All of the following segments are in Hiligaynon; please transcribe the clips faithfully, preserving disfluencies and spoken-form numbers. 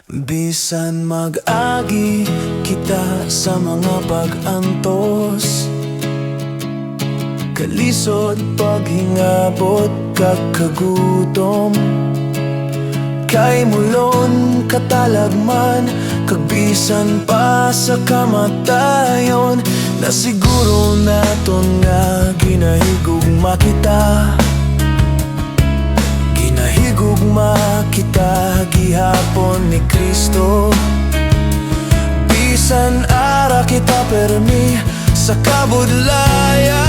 Bisan mag-agi kita sa mga pag-antos, kalisod, paghingabot, kag kagutom, kay mulon, katalagman, kag bisan pa sa kamatayon, nasiguro naton nga ginahigugma kita. Ginahigugma kita gihapon ni Cristo, bisan ara kita permi sa kabudlayan.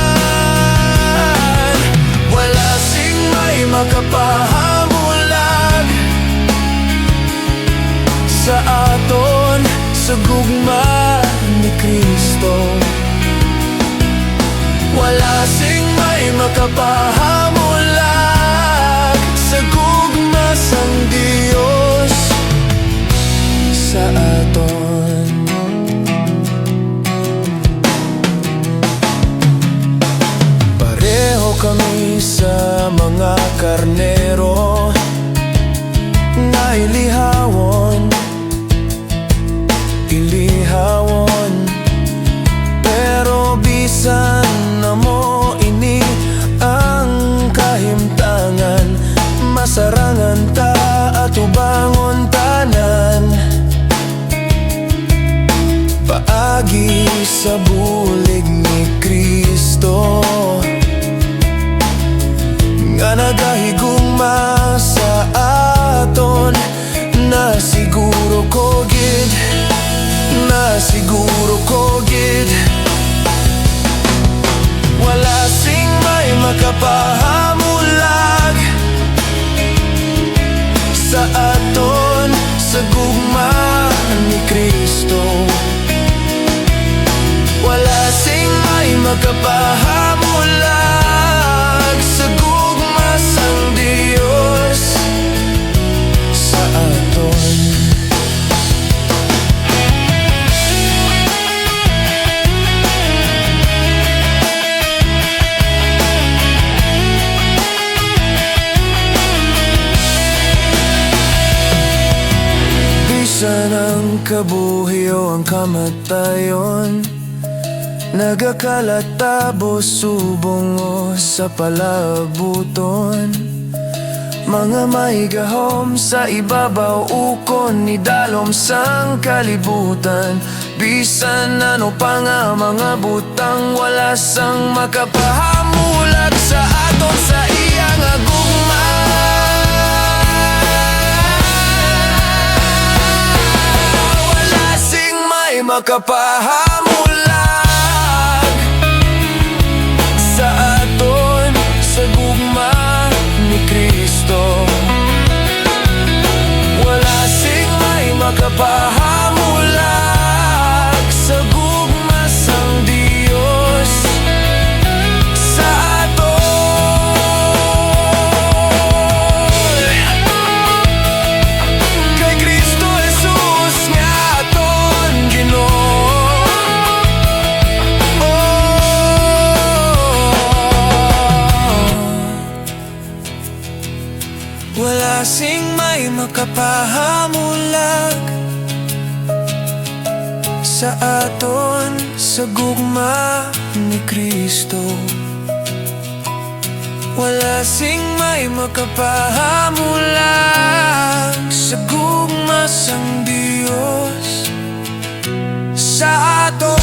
Wala sing may makapahamulag sa aton sa gugma ni Cristo. Wala sing may makapahamulag sa gugma sang Dios sa aton. Pareho kami sa mga karnero nga ilihawon, ilihawon. Pero bisan na mo ini ang kahimtangan, masarangan ta atubangon tanan paagi sa bulig ni Cristo, nga nagahigugma sa aton. Nasiguro ko gid, nasiguro ko gid, wala sing may makapahamulag sa aton sa gugma ni Cristo. Wala sing may makapahamulag sa gugma sang Dios sa aton. Bisan ang kabuhi o ang kamatayon, nagakalatabos subong o sa palabuton. Mga may gahom sa ibabaw ukon ni dalom sang kalibutan. Bisan ano pa nga mga butang, wala sang makapahamulag sa aton sa iya nga gugma. Wala sing may makapahamulag sa aton sa gugma ni Cristo. Wala sing may makapahamulag sa gugma sang Dios sa aton. Kay Cristo Jesus nga aton Ginoo. Oh. Wala sing may makapahamulag sa aton sa gugma ni Cristo. Wala sing may makapahamulag sa gugma sang Dios sa aton.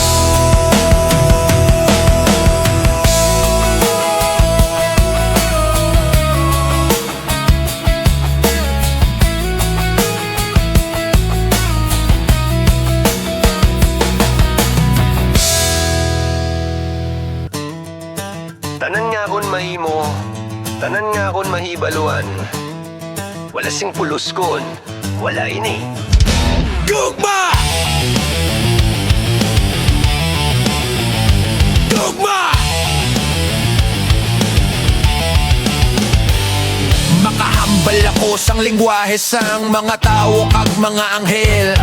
Tanan nga akon mahimo, tanan nga akon mahibaluan, wala sing pulos kon wala ini. Gugma! Gugma! Makahambal ako sang lengguwahe sang mga tawo kag mga anghel.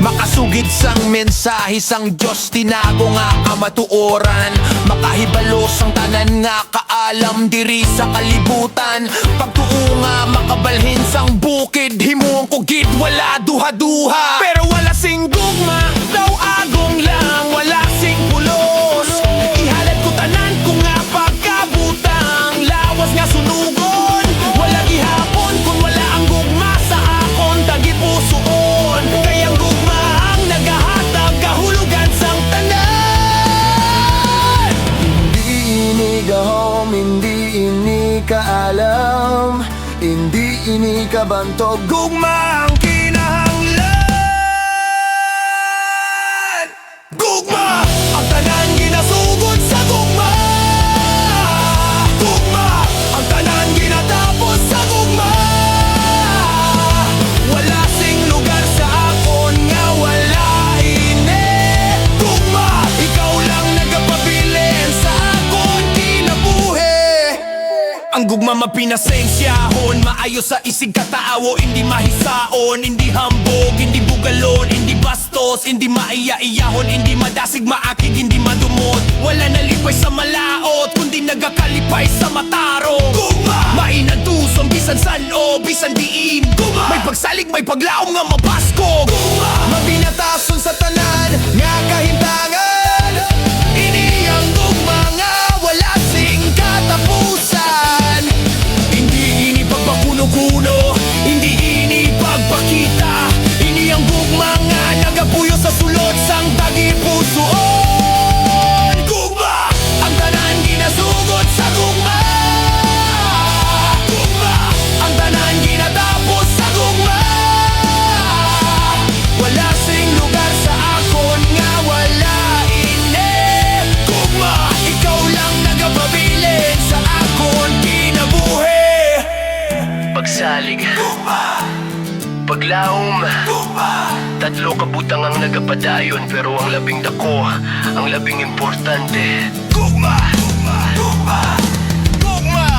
Makasugid sang mensahe sang Dios, tinago nga kamatuoran. Makahibalo sang tanan nga kaalam diri sa kalibutan. Pagtuo nga makabalhin sang bukid, himuon ko gid wala duha-duha. Pero wala sing gugma, daw agong lang, wala sing pulos. Ihalad ko tanan ko nga pagkabutang, lawas nga sunugon. Wala gihapon kun wala ang gugma sa akon tagipusoon. Kay ang gugma ang nagahatag kahulogan sang tanan. Hindi ini gahom, hindi ini kaalam, hindi ini kabantog. Gugma ang kinahanglan. Gugma! Ang tanan ginasugod sa gugma. Gugma! Ang tanan ginatapos sa gugma. Wala sing lugar sa akon nga wala ini. Gugma! Ikaw lang nagapabilin sa akon kinabuhi. Ang gugma mapinasensyahon, maayo sa isig kataawo, hindi mahisaon, hindi hambog, hindi bugalon, hindi bastos, hindi maiya-iyahon, hindi madasig, maakig, hindi madumot. Wala nalipay sa malaot, kundi nagakalipay sa matarong. Gugma! Mainantuson bisan san-o, bisan diin. Gugma! May pagsalig, may paglaom nga mabaskog. Gugma! Mabinatason sa tanan nga kahintangan. Ini ang gugma nga wala sing katapusan. Hindi ini pagpakuno-kuno, hindi ini pagpakita. Ini ang gugma nga nagapuyo sa sulod sang tagipusoon. Gugma! Ang tanan ginasugod sa gugma. Gugma! Ang tanan ginatapos sa gugma. Wala sing lugar sa akon nga wala ini. Gugma, ikaw lang nagapabilin sa akon kinabuhi. Pagsalig. Gugma. Paglaom. Gugma. Tatlo ka butang ang nagapadayon, pero ang labing dako, ang labing importante. Gugma! Gugma! Gugma! Gugma!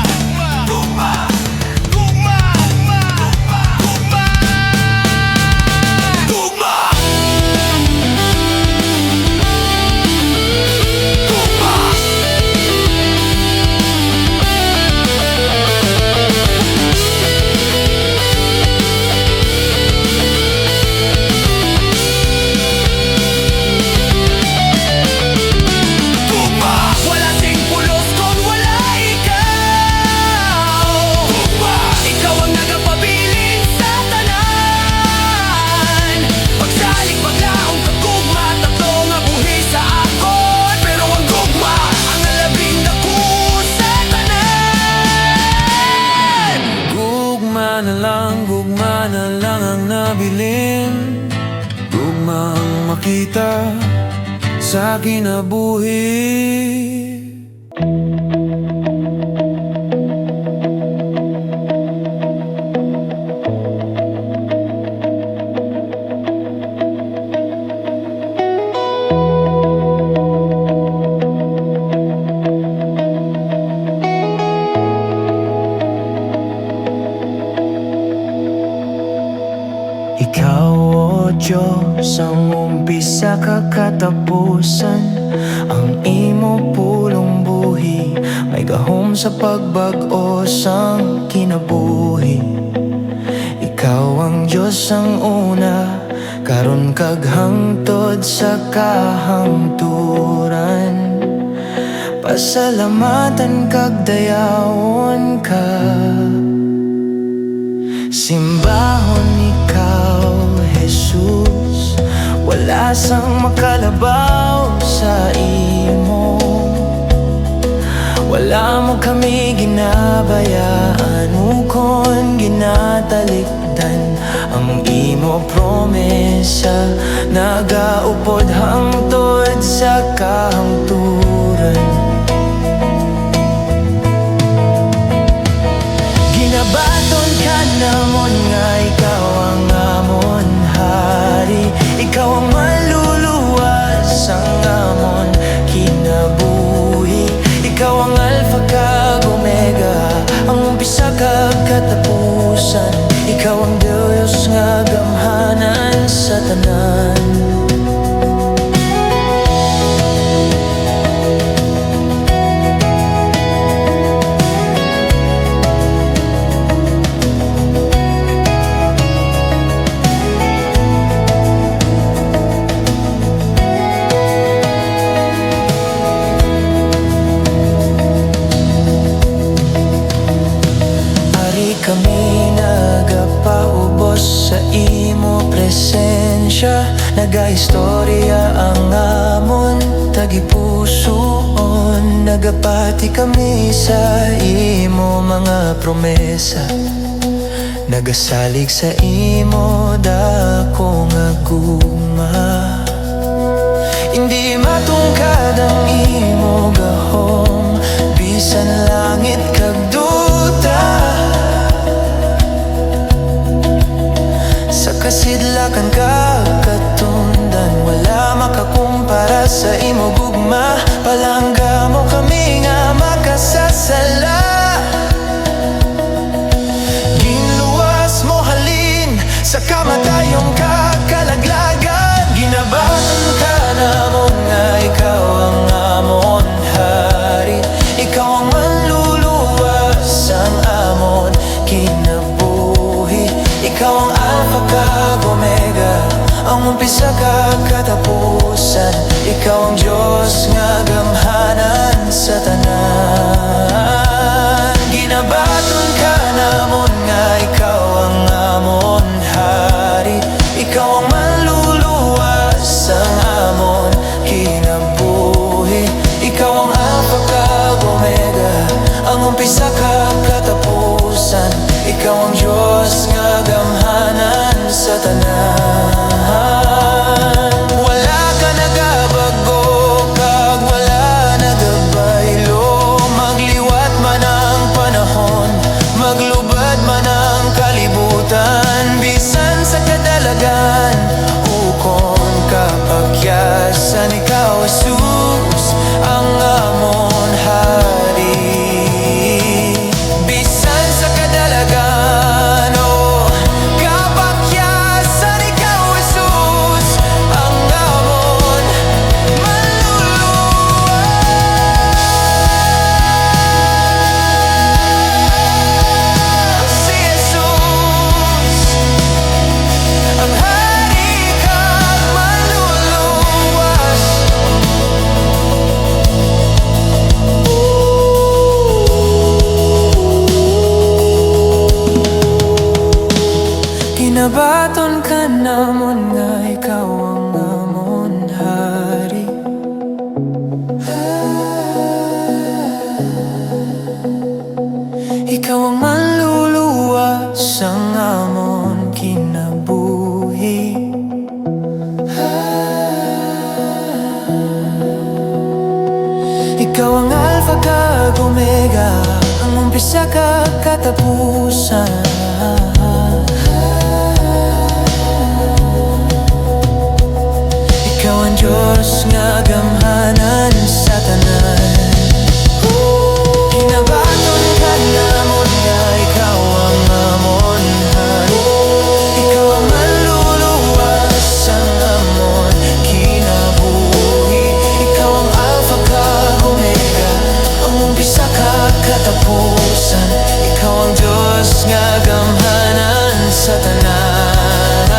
Gugma, wala sing pulos kon wala ikaw. Gugma, ikaw ang nagapabilin sa tanan. Pagsalig, paglaom kag gugma, tatlo nga buhi sa akon, pero ang gugma ang labing dako sa tanan. Gugma na lang, gugma na lang ang nabilin. Gugma ang makita sa kinabuhi. Ikaw, O Dios, ang umpisa kag katapusan, ang imo pulong buhi may gahom sa pagbag-o sang kinabuhi. Ikaw ang Dios ang una, karon kag hangtod sa kahangturan. Pasalamatan kag dayawon ka. Simbahon ikaw, Jesus, wala sang makalabaw sa imo. Wala mo kami ginabayaan ukon ginatalikdan. Ang imo promesa nagaupod hangtod sa kahangturan. Ginabaton ka namon nga ikaw ang amon hari, ikaw ang manluluwas sang amon kinabuhi. Ikaw ang Alpha kag Omega, ang umpisa kag katapusan. Ikaw ang Dios nga gamhanan sa tanan. Esensya, nagaistorya ang amon tagipusoon. Nagapati kami sa imo mga promesa. Nagasalig sa imo dako nga gugma. Indi matungkad ang imo gahom, bisan langit kag duta. Sa kasidlakan kag katundan, wala makakumpara sa imo gugma. Palangga mo kami nga makasasala. Ginluwas mo halin sa kamatayon kag kalaglagan. Ginabaton ka namon nga ikaw ang amon hari. Ikaw ang manluluwas sang amon kinabuhi. Ikaw ang Alpha kag Omega, ang umpisa kag katapusan. Ikaw ang Dios nga gamhanan sa tanan. Ginabaton ka namon nga ikaw ang amon hari. Ikaw ang manluluwas sang amon kinabuhi. Ikaw ang Alpha kag Omega, ang umpisa kag katapusan. Ikaw ang Dios nga gamhanan sa tanan. Wala ka nagabag-o kag wala nagabaylo. Magliwat man ang panahon, maglubad man ang kalibutan, bisan sa kadalagan ukon kapakyasan, ikaw, Jesus, ang amon hari. Bisan sa kadalagan o kapakyasan, ikaw, Jesus, ang amon manluluwas. Si Jesus ang hari kag manluluwas. Ginabaton ka namon nga ikaw ang amon hari. Ikaw ang manluluwas sang amon kinabuhi. Ikaw ang Alpha kag Omega, ang umpisa kag katapusan. Ikaw ang Dios nga gamhanan sa tanan. Ginabaton ka namon nga ikaw ang amon hari. Ikaw ang manluluwas sang amon kinabuhi. Ikaw ang Alpha kag Omega, ang umpisa kag katapusan. Ikaw ang Dios nga gamhanan sa tanan.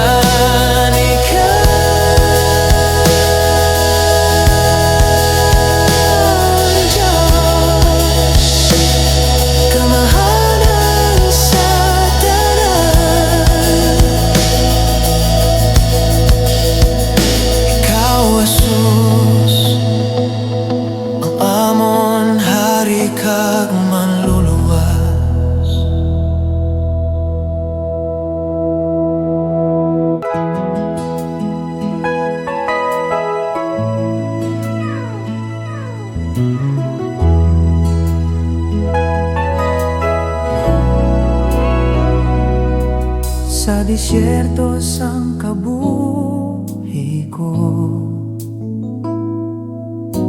Ikaw ang Dios, kamahalan sa tanan. Ikaw, Jesus, ang amon Hari kag Manluluwas. Sa disyerto sang kabuhi ko,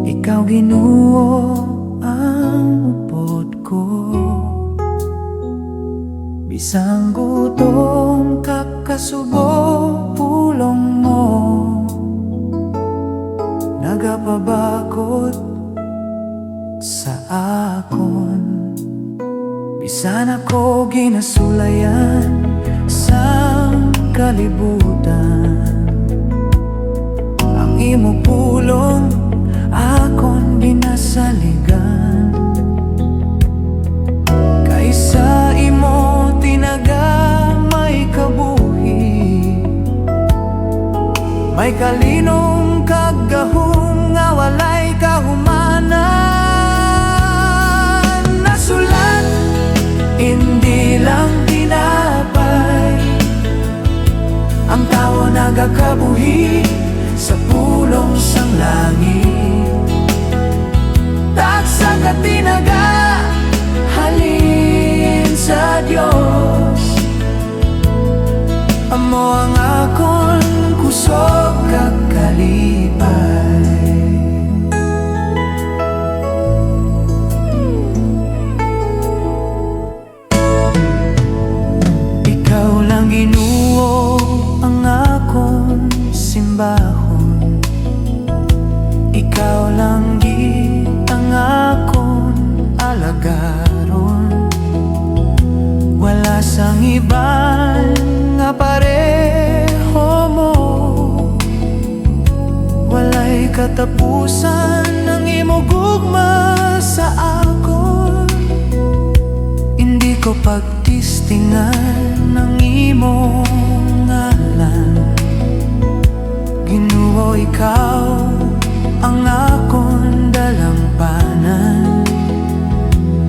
ikaw, Ginoo, ang upod ko. Bisan gutom kag kasubo, pulong mo nagapabakod sa akon. Bisan ako ginasulayan sang kalibutan, ang imo pulong akon ginasaligan. Kay sa imo tinaga may kabuhi, May kalinom kag gahom nga walay kahumanan. Nasulat, indi lang tinapay ang tawo nagakabuhi sa pulong sang langit. Tagsa ka tinaga halin sa Dios, amo ang akon kusog kag kalipay. Ikaw lang, Ginoo, ang akon simbahon. Ikaw lang gid ang akon alagaron. Wala sang iban nga pareho mo. Walay katapusan ang imo gugma sa akon. Indi ko pagtistingan ang imo ngalan. Ginoo, ikaw ang akon dalangpanan.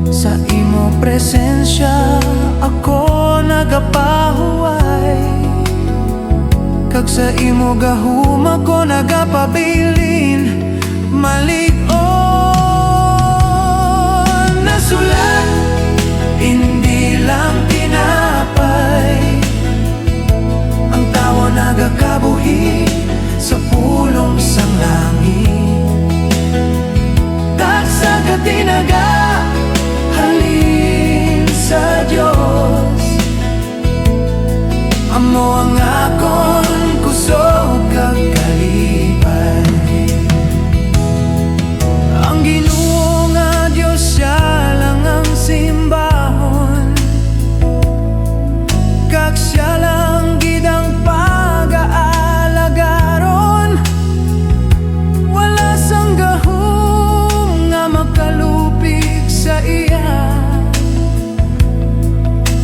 Sa imo presensya ako nagapahuway, kag sa imo gahom ako nagapabilin. Malig-on, nasulat, indi lang tinapay ang tawo nagakabuhi sa pulong sang langit. Tagsa ka tinaga halin sa Dios, amo ang akon kusog kag kalipay. Ang Ginoo nga Dios, sia lang ang simbahon, kag sia lang gid ang pagaalagarhon. Wala sang gahom nga makalupig sa iya,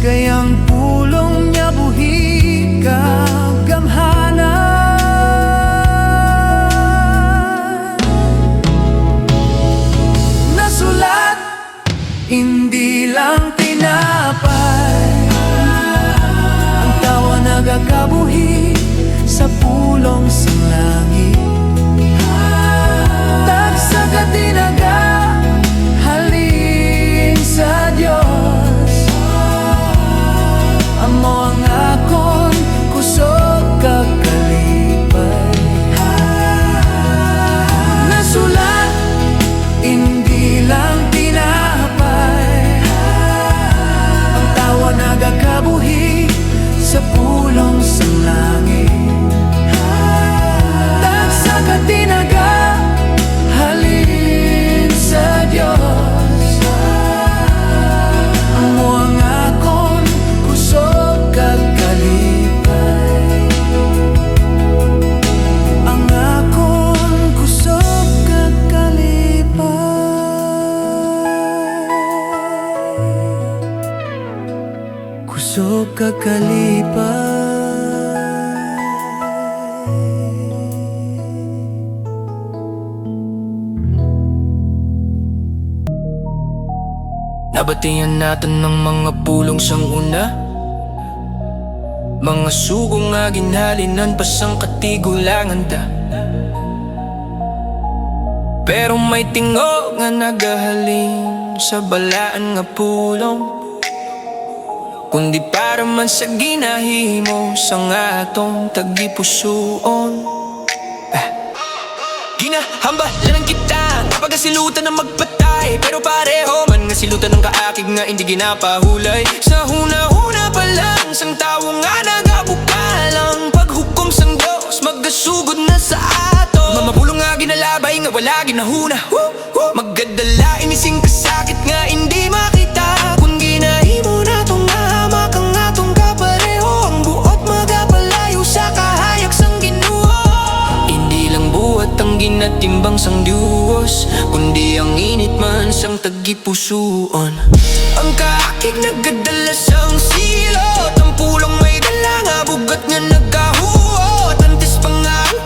kay ang pulong niya buhi kag gamhanan. Nasulat, indi lang tinapay ang tawo nagakabuhi sa pulong sang langit. Tagsa ka tinaga halin sa Dios, amo ang akon kusog kag kalipay. Nasulat, indi lang tinapay ang tawo nagakabuhi sa pulong sang langit. Tagsa ka tinaga halin sa Dios, amo ang akon kusog kag kalipay. Ang akon kusog kag kalipay. Kusog kag kalipay. Nabatian naton ang mga pulong sang una, mga sugo nga ginhalinan pa sang katigulangan ta. Pero may tingo nga nagahalin sa balaan nga pulong, kundi para man sa ginahimo sang aton tagipusoon. Ah. Ginahambalan kita nga pagasilutan ang magpatay, pero pareho man nga silutan ang kaakig nga indi ginapahulay. Sa hunahuna pa lang sang tawo nga nagabukalang paghukom sang Dios, magasugod na sa ato. Mga pulong nga ginalabay nga wala ginahuna. Woo! Magadala ini sing kasakit nga indi makita, kun ginahimo nato nga hamak ang atong kapareho. Ang buot magapalayo sa kahayag sang Ginoo. Indi lang buhat ang ginatimbang sang Dios, kundi ang init man sang tagipusoon. Ang kaakig nagadala sang silot, ang pulong may dala nga bugat nga nagahuot. Antes pa nga ang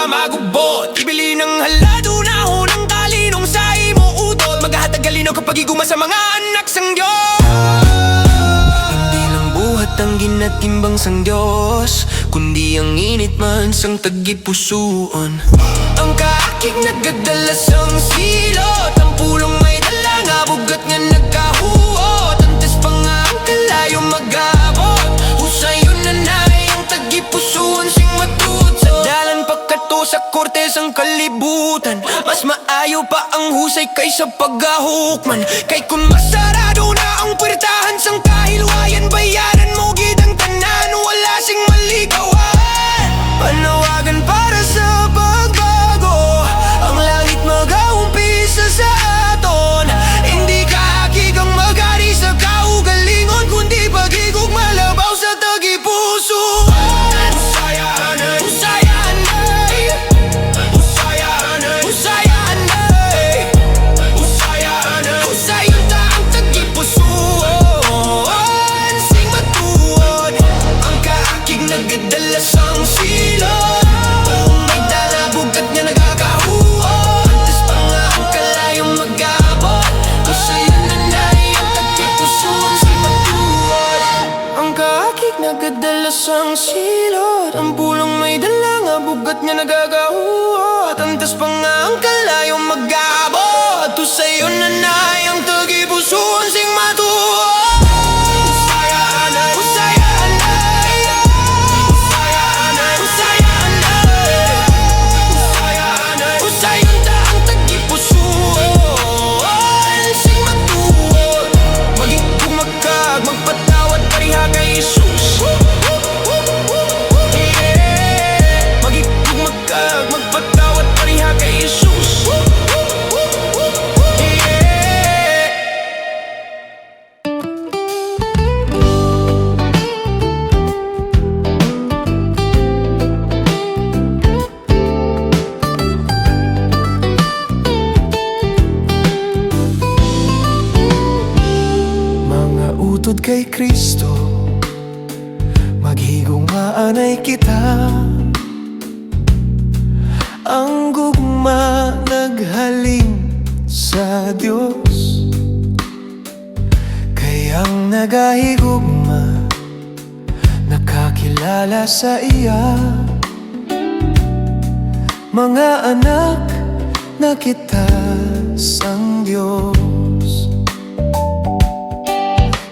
magugbot. Ibilin ang halad, unahon ang kalinong sa imo utod. Magahatag kalinaw kag paghigugma sa mga anak sang Dios. Hindi lang buhat ang ginatimbang sang Dios, kundi ang init man sang tagipusoon. Ang kaakig nagadala sang silot, ang pulong may dala nga bug-at nga nagahuot. Antes pa nga ang kalayo mag-abot, husayon na na ang tagipusoon sing matuod. Sa dalan pakato sa korte sang kalibutan, mas maayo pa ang husay kaysa pagahukman. Kay kon masarado na ang puwertahan sang kahilwayan, bayaran mo gid ang tanan, wala sing maligawan. Panawagan para sa pagbago, ang langit magaumpisa sa aton. Hindi kaakig ang magari sa kaugalingon, kundi paghigugma labaw sa tagipusoon. Husaya anay, husaya anay, husaya anay, husaya anay, husaya anay. Husayon ta ang tagipusoon sing matuod. Ang kaakig nagadala sang silot, may dala bug-at nga nagakahuot. Antes pa nga ang kalayo mag-abot, husayon na na ang tagipusoon sing matuod. Ang kaakig nagadala sang silot, ang pulong may dala nga bug-at nga nagagahuot. Antes pa nga ang kalayo mag-abot, husayon na na ang tagipusoon sing matuod. Husaya anay, husaya anay, husaya anay, husaya anay, husaya anay. Husayon ta ang tagipusoon sing matuod. Maghigugma kag magpatawad, pareha kay Jesus. Yeah. Maghigugma kag magpatawad, pareha kay Jesus. Yeah. Mga utod kay Cristo, maghigugma anay kita. Ang gugma naghalin sa Dios, kay ang nagahigugma nakakilala sa iya. Mga anak na kita sang Dios.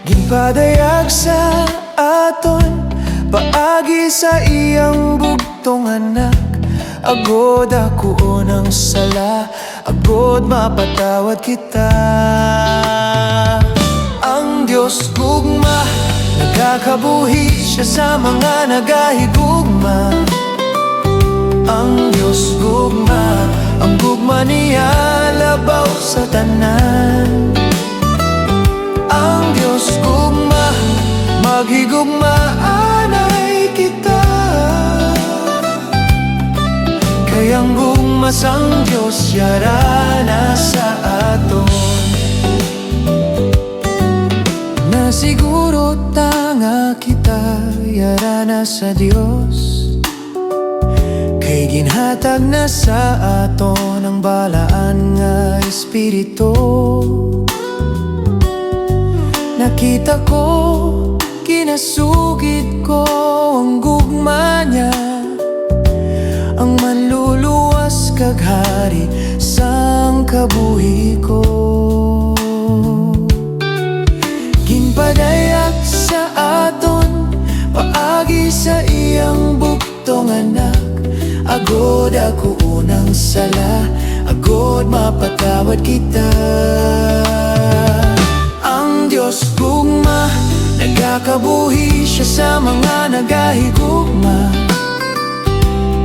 Ginpadayag sa aton paagi sa iyang bugtong Anak, agod dakuon ang sala, agod mapatawad kita. Ang Dios gugma, nagakabuhi sia sa mga nagahigugma. Ang Dios gugma, ang gugma niya labaw sa tanan. Ang Dios gugma, maghigugma anay kita. Kay ang gugma sang Dios yara na sa aton. Nasiguro ta nga kita yara na sa Dios, kay ginhatag na sa aton ang balaan nga Espiritu. Nakita ko, ginasugid ko ang gugma niya, ang Manluluwas kag Hari sang kabuhi ko. Ginpadayag sa aton paagi sa iyang bugtong Anak, agod dakuon ang sala, agod mapatawad kita. Ang Dios gugma, nagakabuhi sia sa mga nagahigugma.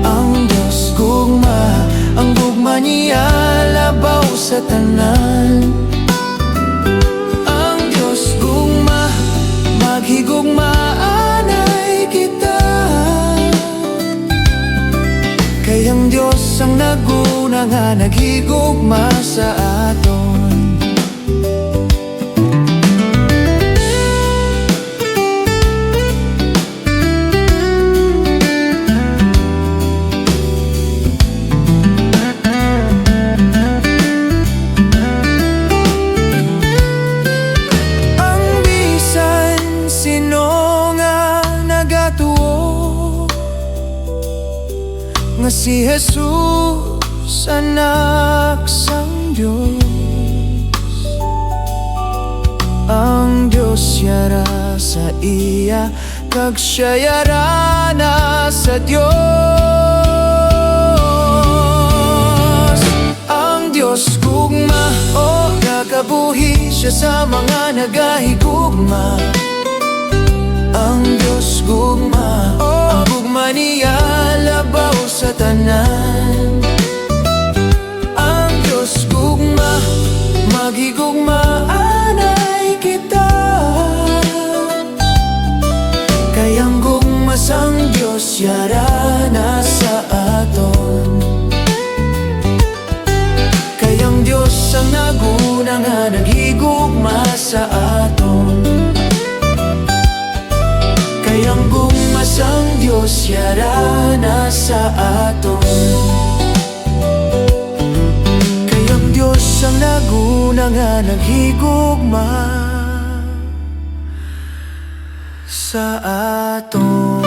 Ang Dios gugma, ang gugma niya labaw sa tanan. Ang Dios gugma, maghigugma anay kita. Kay ang Dios ang nag-una nga naghigugma sa aton. Si Jesus, Anak sang Dios, ang Dios yara sa iya, kag sia yara na sa Dios. Ang Dios gugma, o, nagabuhi sia sa mga nagahigugma. Ang Dios gugma, o, ang gugma niya labaw sa tanan. Ang Dios gugma, maghigugma anay kita. Kay ang gugma sang Dios yara na sa aton. Kay ang Dios ang nag-una nga naghigugma sa aton. Kay ang gugma sang Dios yara na sa aton. Kay ang Dios ang nag-una nga naghigugma sa aton.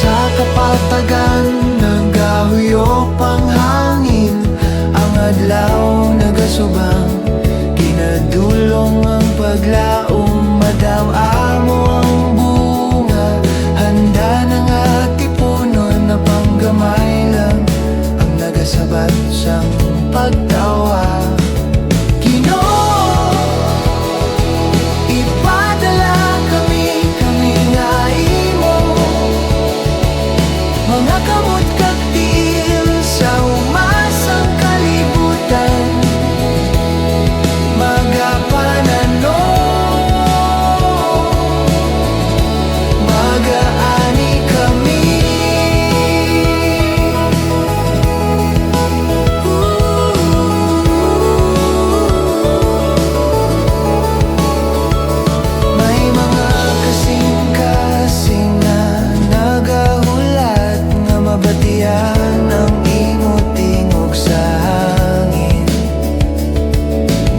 Sa kapatagan nagahuyop ang hangin, ang adlaw nagasubang, kinadulong ang paglaom, madaw amo ang bunga, handa na nga tipunon, napanggamay lang ang nagasabat sang pagtawa. Ginoo, ipadala kami, kami nga imo, mga kamot kag tiil sa uma sang kalibutan. Magapananom, magaani kami. May mga kasing-kasing nga nagahulat nga mabatian ang imo tingog sa hangin.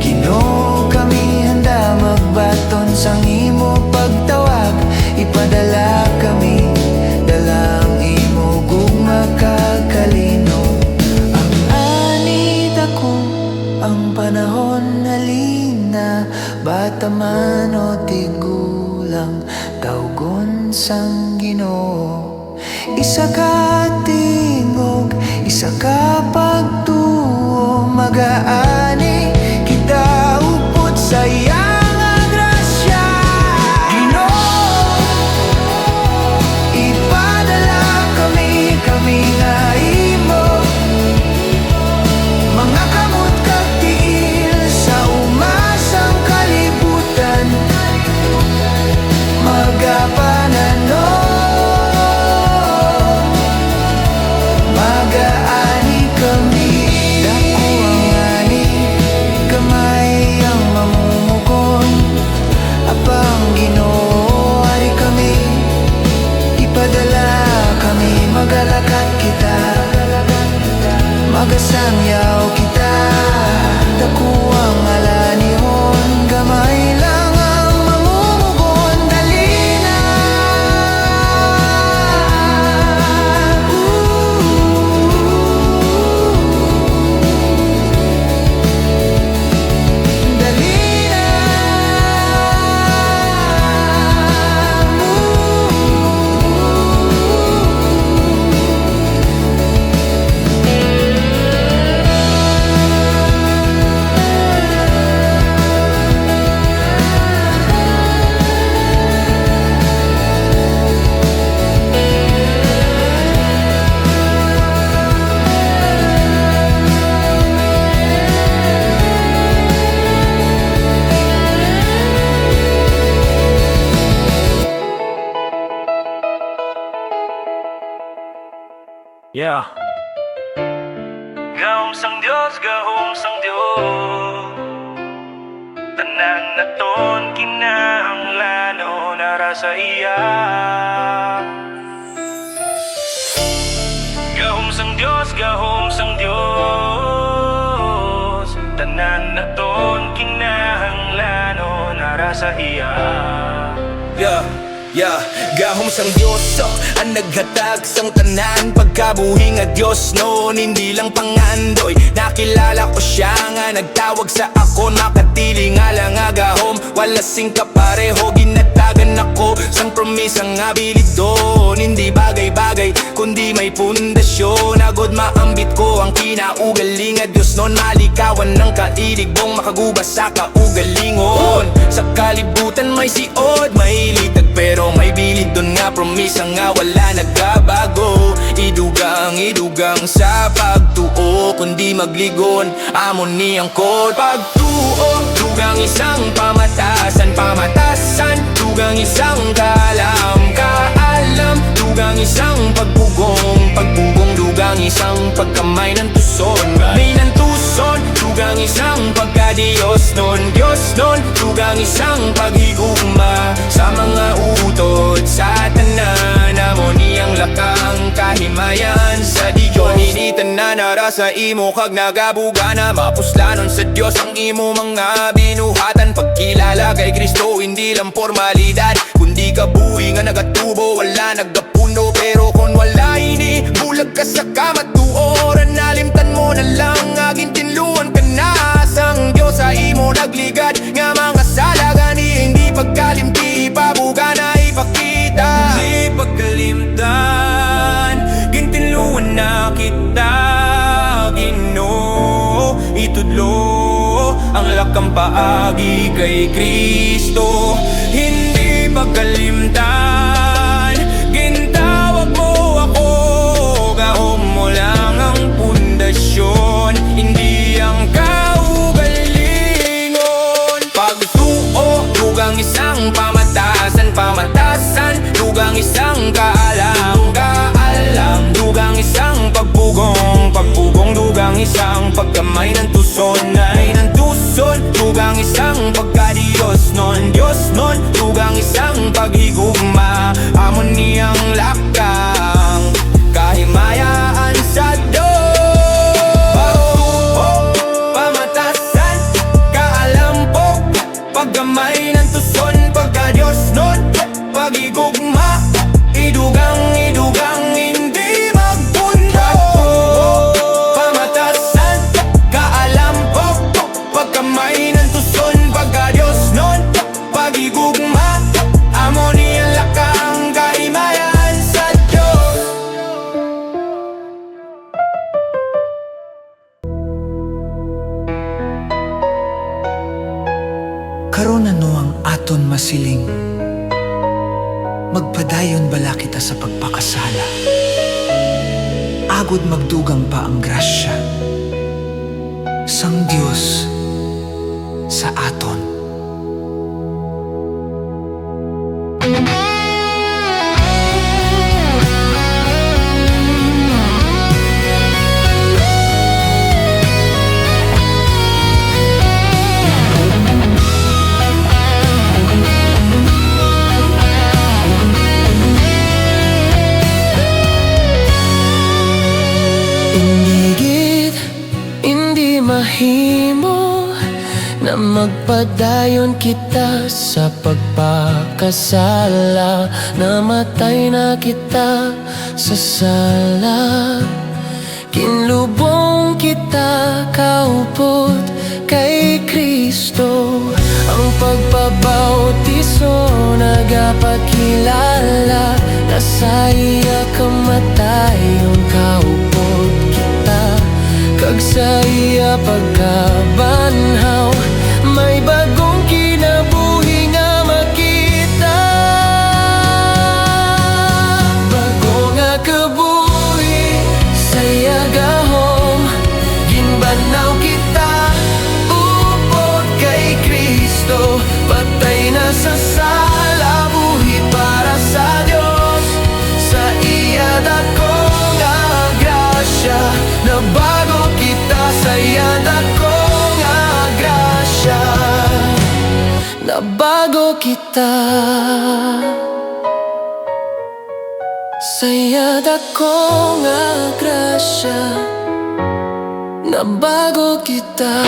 Ginoo, kami handa magbaton sang imo pagtawag. Ipadala kami, dala ang imo gugma kag kalino. Ang ani dako ang panahon, halina, bata man o tigulang, tawgon sang Ginoo. Isa ka tingog, isa ka pagtuo, magaani kita upod sa iya nga grasya. Ginoo, ipadala kami, kami nga imo, mga kamot kag tiil sa uma sang kalibutan. Magapananom, magaani kami. Dako ang ani, gamay ang mamumugon. Apang Ginoo, ari kami, ipadala kami, magalakat kita. Magasangyaw kita, dako ang alanihon, gamay lang ang mamumugon. Dali na. Dali na. Yeah. Sang Dios, gahom sang Dios. Tanan naton kinahanglanon ara sa iya. Gahom sang Dios, gahom sang Dios. Tanan naton kinahanglanon ara sa iya. Yeah. Yeah, gahom sang Dios, oh, ang naghatag sang tanan. Pagkabuhi nga diosnon, hindi lang pangandoy. Nakilala ko sia nga nagtawag sa akon, makatiling nga lang nga gahom. Wala sing kapareho, ginhatagan ako sang promisa nga bilidon. Hindi bagay-bagay, kundi may pundasyon. Agod maambit ko ang kinaugaling nga diosnon, malikawan ang kailig, bong makagubas sa kaugalingon. Sa kalibutan may siod, may litag, pero may bilidon nga promisa nga wala nagabago. Idugang, idugang sa pagtuo, kundi magligon, amo ni ang code. Pagtuo, dugang isang pamatasan, pamatasan, dugang isang kaalam, kaalam, dugang isang pagpugong, pagpugong, dugang isang pagkamay ng tuson, may ng tuson, dugang isang pagkadiosnon, diosnon, dugang isang paghigugma sa mga utod sa tanan. Amo ni ang lakang kahimayan sa Dios. Ini tanan ara sa imo kag nagabugana. Mapuslanon sa Dios ang imo mga binuhatan. Pagkilala kay Kristo, hindi lang formalidad, kundi kabuhi nga nagatubo, wala nagapuno. Pero kon wala ini, bulag ka sa kamatuoran. Nalimtan mo na lang nga gintinluan ka na sang Dios sa imo nagligad, nga mga sala gani hindi pagkalimti, ipabugana, ipakita. Di pagkalimtan, gintinluan na kita, Ginoo. Itudlo ang lakang paagi kay Kristo. Hindi pagkalimtan, gintawag mo ako, gahom mo lang ang pundasyon, hindi ang kaugalingon. Pagtuo, dugang isang pamatasan, pamatasan, dugang isang kaalam, kaalam, dugang isang pagpugong, pagpugong, dugang isang pagkamay ng tuson, ay ng tuson, dugang isang pagkadiosnon, diosnon, dugang isang paghigugma. Amo ni ang lakang kahimayaan sa Dios. Pagtuo, pamatasan, kaalampok, paggamay ng tuson, pagkadiosnon, paghigugma, idugang, idugang, hindi magpundo. Pamatasan, kaalampok, pagkamay ng tuson, pagkadiosnon, paghigugma, amo ni ang lakang kahimayan sa Dios. Karon ano ang aton masiling? Magpadayon bala kita sa pagpakasala, agod magdugang pa ang grasya sang Dios sa aton? Hindi gid, hindi mahimo na magpadayon kita sa pagpakasala. Namatay na kita sa sala. Ginlubong kita kaupod kay Kristo. Ang pagpabautiso nagapakilala na sa iya kamatayon kaupod kita, kag sa iya pagkabanhaw may bagong kinabuhi nga makita. Bago nga kabuhi sa iya gahom, ginbanhaw kita upod kay Kristo. Patay na sa sala, buhi para sa Dios. Sa iya dako nga grasya, nabago kita Nabago kita sa iya dako nga grasya. Nabago kita.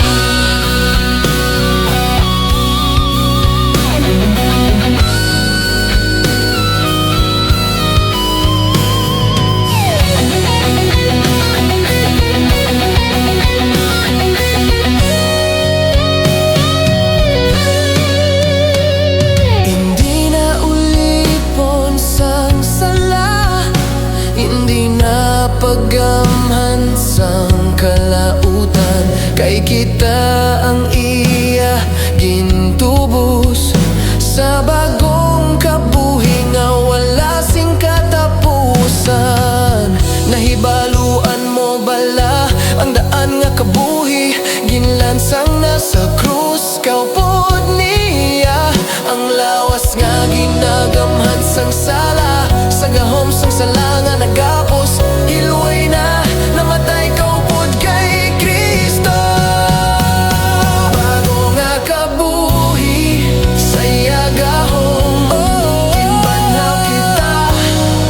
Hindi na ulipon sang sala, hindi na paggamhan sang kalautan, kay kita ang iya gintubos sa bagong kabuhi nga wala sing katapusan. Nahibaluan mo bala ang daan nga kabuhi? Ginlansang na sa krus, kaupod niya ang lawas nga ginagamhan sang sala, sa gahom sang sala nga nagapos, hilway na, namatay kaupod kay Cristo. Bago nga kabuhi sa iya gahom, oh, ginbanhaw kita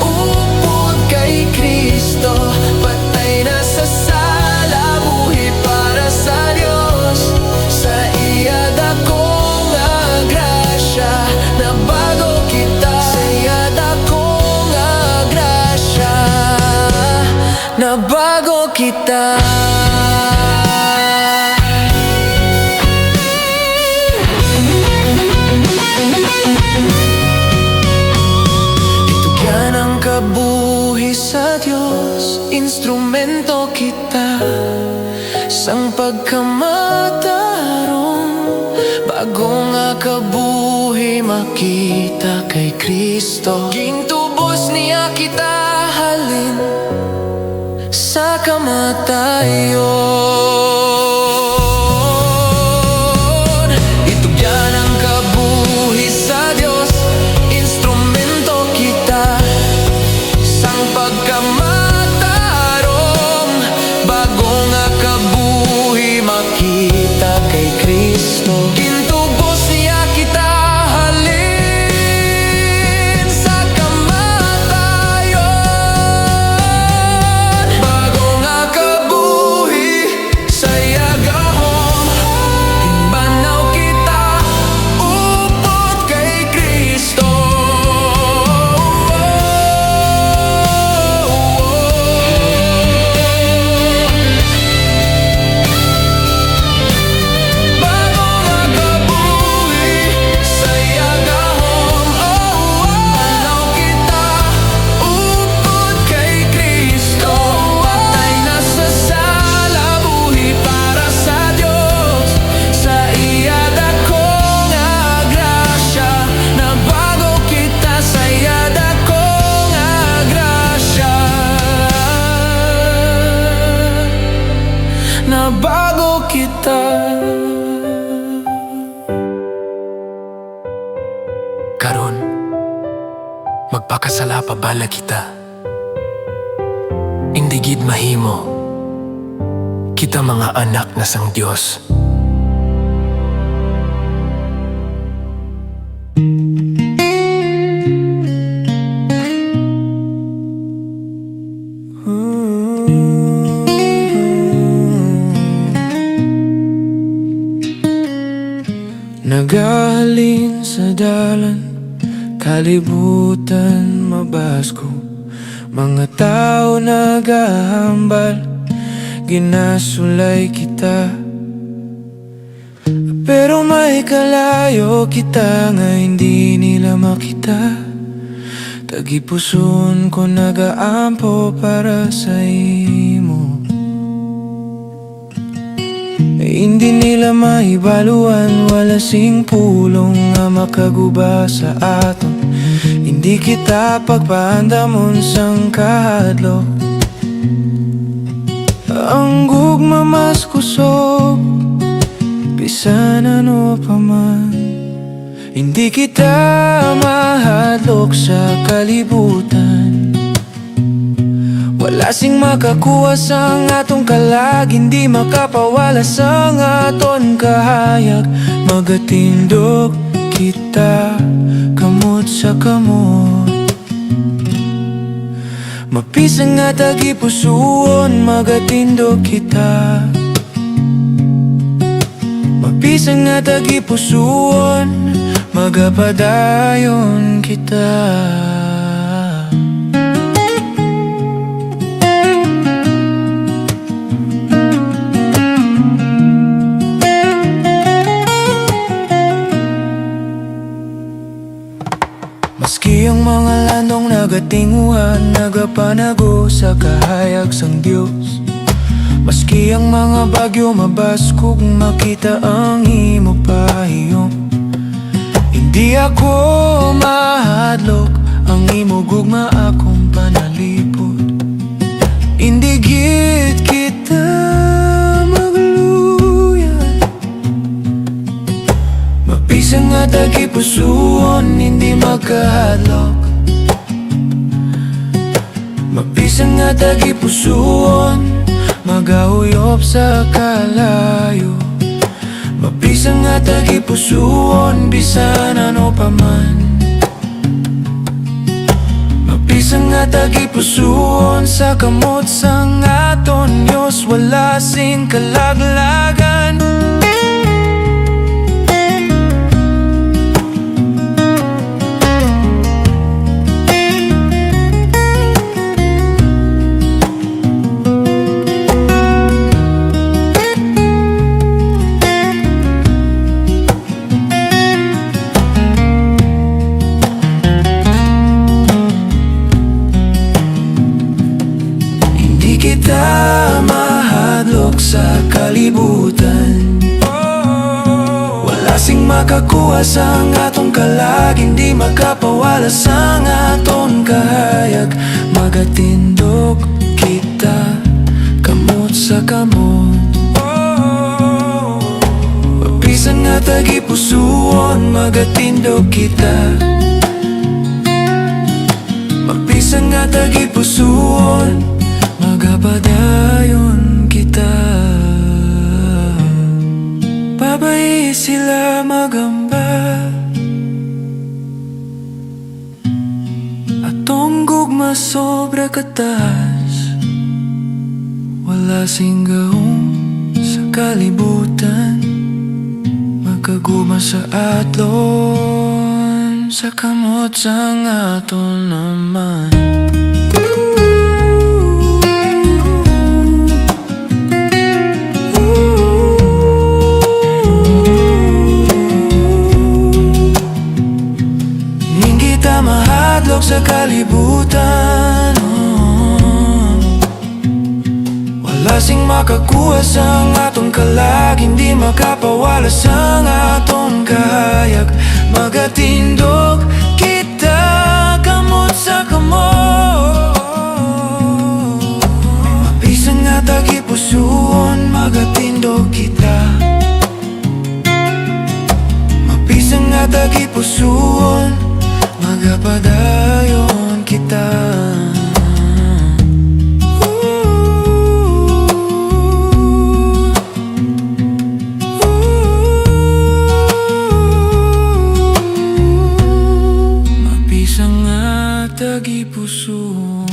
upod kay Cristo. Patay na sa sala, buhi para sa Dios. Sa iya dako nga grasya, nabago kita. Sa iya dako nga grasya, nabago kita. Itugyan ang kabuhi sa Dios, instrumento kita sang pagkamataron. Bago nga kabuhi makita kay Cristo, gintubos niya kita halin sa kamatayon. Itugyan ang kabuhi sa Dios, instrumento kita sang pagkamataron. Bago nga kabuhi makita kay Cristo, gintubos niya kita halin sa kamatayon. Bago nga kabuhi sa iya gahom, ginbanhaw kita upod kay Cristo. Bago nga kabuhi sa iya gahom, oh, oh. Ginbanhaw kita upod kay Cristo. Patay na sa sala, buhi para sa Dios. Sa iya dako nga grasya, nabago kita. Sa iya dako nga grasya, nabago kita. Karon, magpakasala pa bala kita? Indi gid mahimo. Kita mga anak na sang Dios. Nagahalin sa dalan, kalibutan mabaskog, mga tawo nagahambal, ginasulay kita. Pero may kalayo kita nga hindi nila makita. Tagipuson ko nagaampo para sa imo. Hindi nila mahibaluan, wala sing pulong nga makaguba sa aton. Hindi kita pagpaandamon sang kahadlok. Ang gugma mas kusog, bisan ano pa man. Hindi kita mahadlok sa kalibutan. Wala sing makakuha sang aton kalag, hindi makapawala sang aton kahayag. Magatindog kita kamot sa kamot. Mabisan nga tagipusuon, magatindog kita. Mabisan nga tagipusuon, magapadayon kita. Maski ang mga landong nagatinguhan, nagapanago sa kahayag sang Dios. Maski ang mga bagyo mabaskog, makita ang imo pahayom. Hindi ako mahadlok, ang imo gugma akong panalipod. Hindi gid kita magluya. Mabisan nga tagipusuon, hindi magkahadlok. Mabisan nga tagipusuon, magahuyop sa kalayo. Mabisan nga tagipusuon, bisan ano pa man. Mabisan nga tagipusuon, sa kamot sang aton Dios wala sing kalaglagan. Hindi kita mahadlok sa kalibutan. Wala sing makakuha sang aton kalag, hindi makapawala sang aton kahayag. Magatindog kita kamot sa kamot. Mabisan nga tagipusuon, magatindog kita. Mabisan nga tagipusuon, magapadayon kita. Babayi sila magamba. Atong gugma sobra kataas. Wala sing gahom sa kalibutan makaguma sa aton, sa kamot sang aton Amahan. Hindi kita mahadlok sa kalibutan, oh. Wala sing makakuha sang aton kalag, hindi makapawala sang aton kahayag. Magatindog kita kamot sa kamot. Mabisan nga tagipusuon, magatindog kita. Mabisan nga tagipusuon, magapadayon kita. Mabisan nga tagipusuon.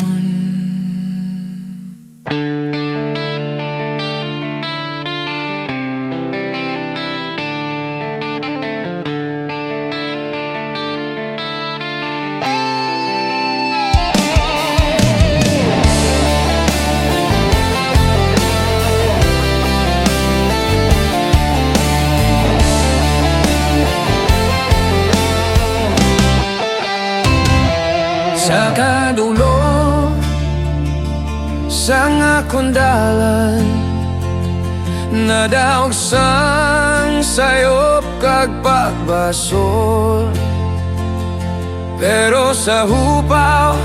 Sa kadulo sang akon dalan, nadaog sang sayop kag pagbasol. Pero sa hupaw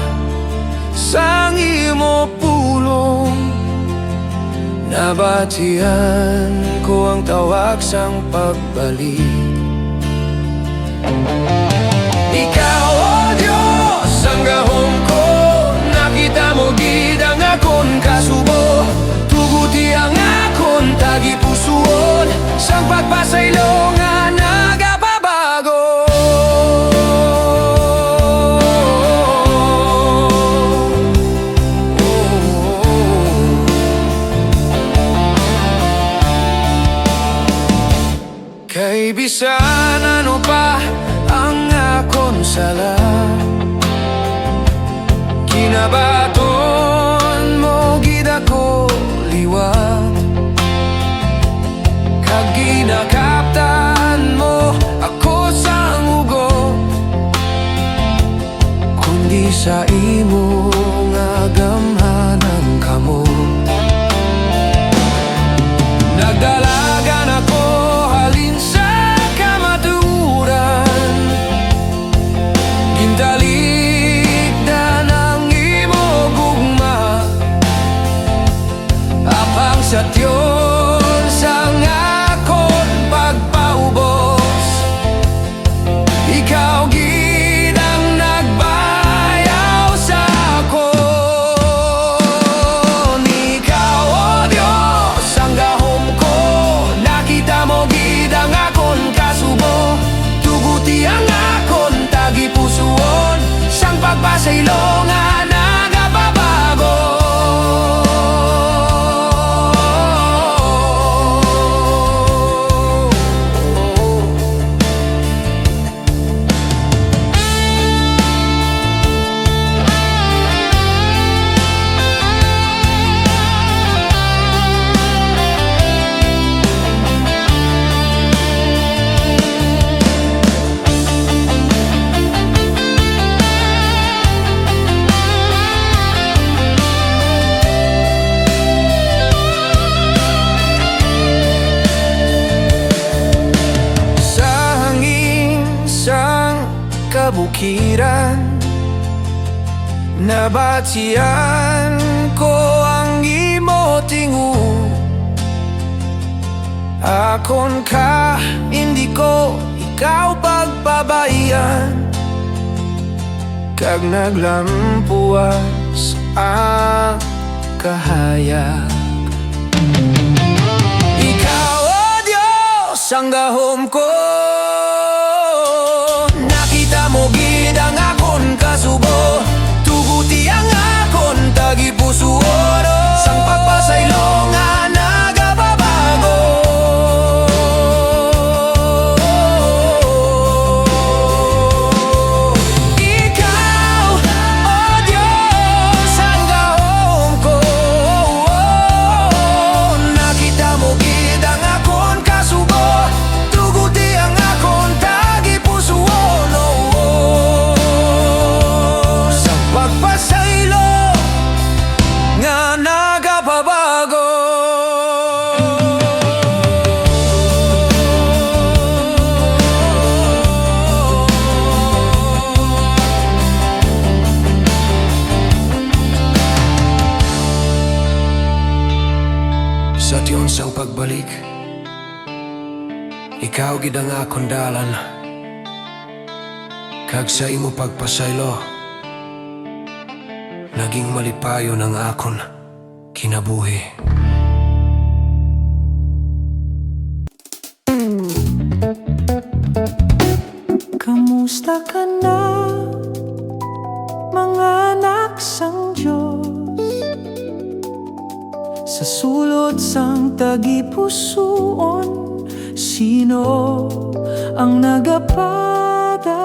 sang imo pulong, nabatian ko ang tawag sang pagbalik. Ikaw, O Dios, ang gahom ko, nakita mo gid ang akon kasubo. Tuguti ang akon tagipusuon, sang pagpasaylo nga nagapabago. Ano pa ang akon sala? Kinabaton mo gid ako liwat, kag ginakaptan mo ako sang hugot, kundi sa imo nga gamhanan kamo. Nagdalagan ako halin sa kamatuoran, gintalikdan ang imo gugma, apang sa tion sang akon pagpaubos, ikaw gid ang nagbayaw sa akon. Ikaw, O Dios, ang gahom ko, nakita mo gid ang akon kasubo. Tuguti ang akon tagipusoon, sang pagpasaylo nga nagapabago. Sa hangin sang kabukiran, nabatian ko ang imo tingog. Akon ka, indi ko ikaw pagpabaian, kag naglampuas ang kahayag. Ikaw, O Dios, ang gahom ko, nakita mo gid ang akon kasubo. Tuguti ang akon tagipusoon, sang pagpasaylo nga nagapabago. Ikaw, O Dios, ang gahom ko, nakita mo gid ang akon kasubo. Tuguti ang akon tagipusoon, oh, oh. Sa pagpasaylo nga nagapabago. Sa tion sang pagbalik, ikaw gid ang akon dalan, kag sa imo pagpasaylo, naging malipayon ang akon kinabuhi. Kamusta ka na, mga anak sang Dios? Sa sulod sang tagipusoon, sino ang nagapadaog?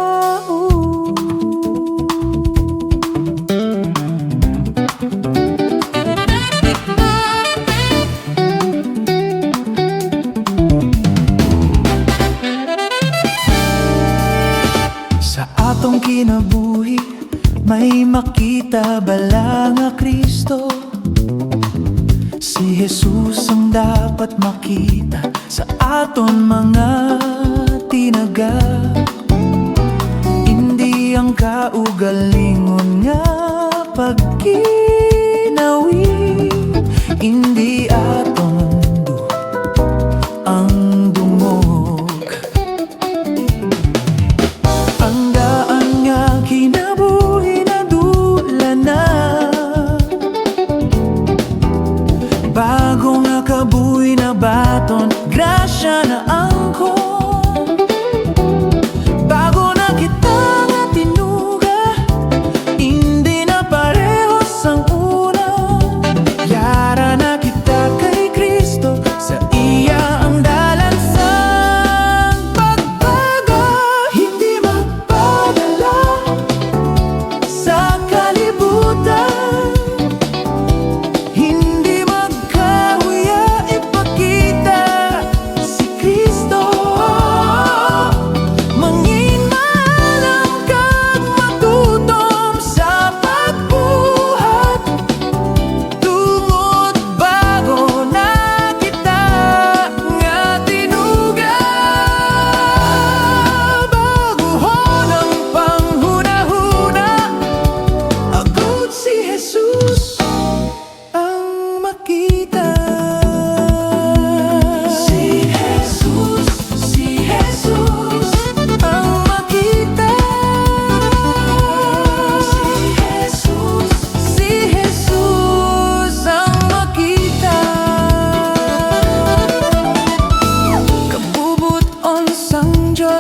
Sa atong kinabuhi, may makita bala nga Cristo? Si Jesus ang dapat makita sa aton mga tinaga. Indi ang kaugalingon nga pagkinawi, indi aton du-, ang dungog. Ang daan nga kinabuhi nadula na. Bago nga kabuhi nabaton, grasya na angkon. Bago na kita nga tinuga, indi na pareho sang una. Yara na kita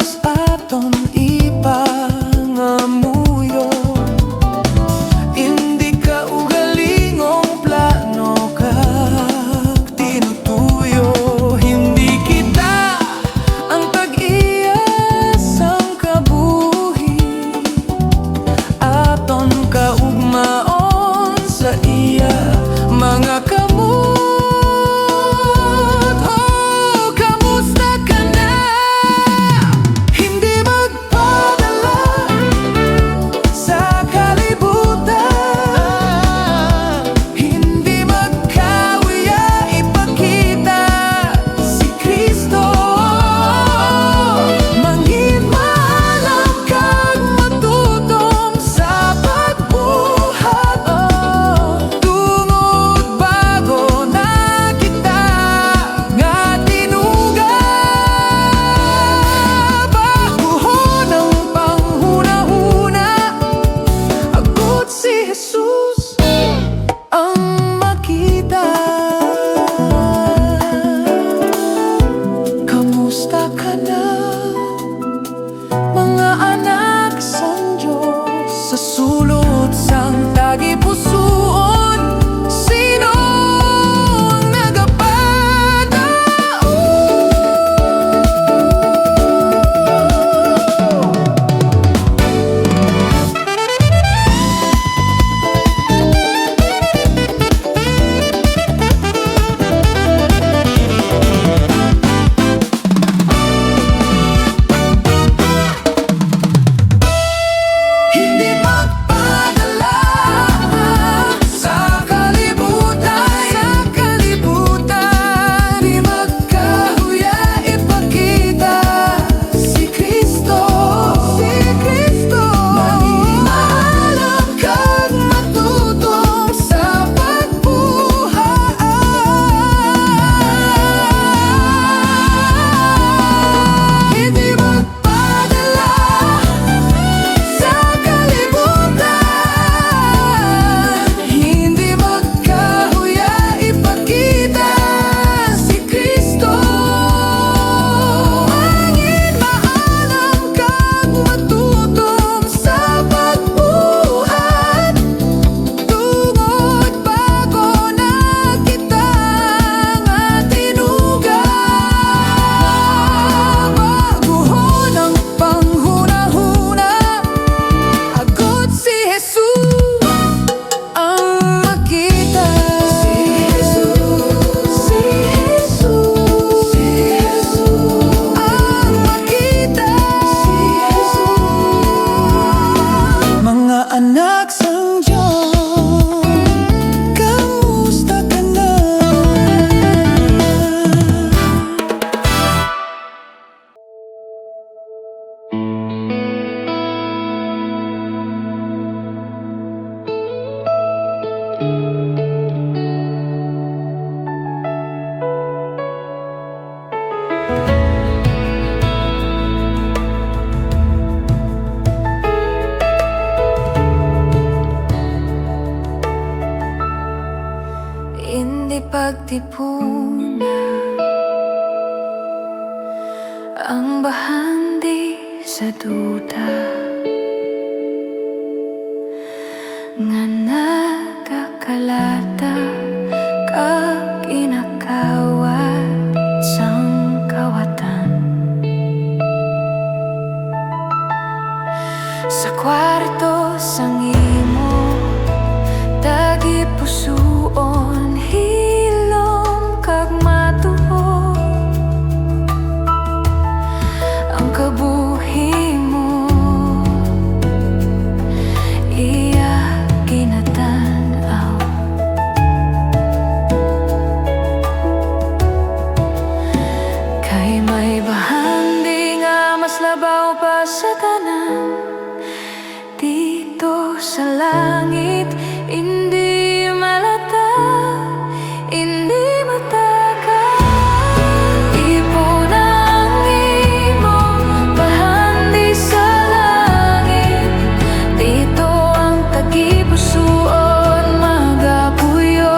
aton ipangamuyo. Indi kaugalingong plano kag tinutuyo. Hindi kita ang tag-iya sang kabuhi. Aton kaugmaon sa iya mga kamot. Oh, kamusta ka na? Hindi magpadala sa kalibutan. Hindi magkahuya ipakita si Cristo. Mangin maalam kag matutom sa pagbuhat, oh, tungod bag-o na kita nga tinuga. Bag-ohon ang panghunahuna, agod si Jesus ang makita. Kamusta ka na, mga anak sang Dios? Sa sulod sang tagipusoon, sino ang nagapadaog? Hindi magpadala sa kalibutan, sa kalibutan. Di magkahuya ipakita si Cristo, si Cristo. Mangin maalam kag matutom sa pagbuhat. Hindi magpadala sa kalibutan. Hindi magkahuya ipakita si Cristo. Mangin maalam kag matutom sa pagbuhat. Tungod bag-o na kita nga tinuga. Bag-ohon ang panghunahuna, agod si Jesus ang makita. Si Jesus, si Jesus, si Jesus ang makita. Si Jesus. Mga anak sang Dios, kamusta ka na? Indi pagtipuna ang bahandi sa duta nga nagakalata kag ginakawat sang kawatan. Sa kwarto sang imo tagipusoon, hilom kag matuo ang kabuhi mo, iya ginatan-aw. Kay may bahandi nga mas labaw pa sa tanan, didto sa langit, indi malata, indi mataka. Ipuna ang imong bahandi sa langit, didto ang tagipusoon magapuyo.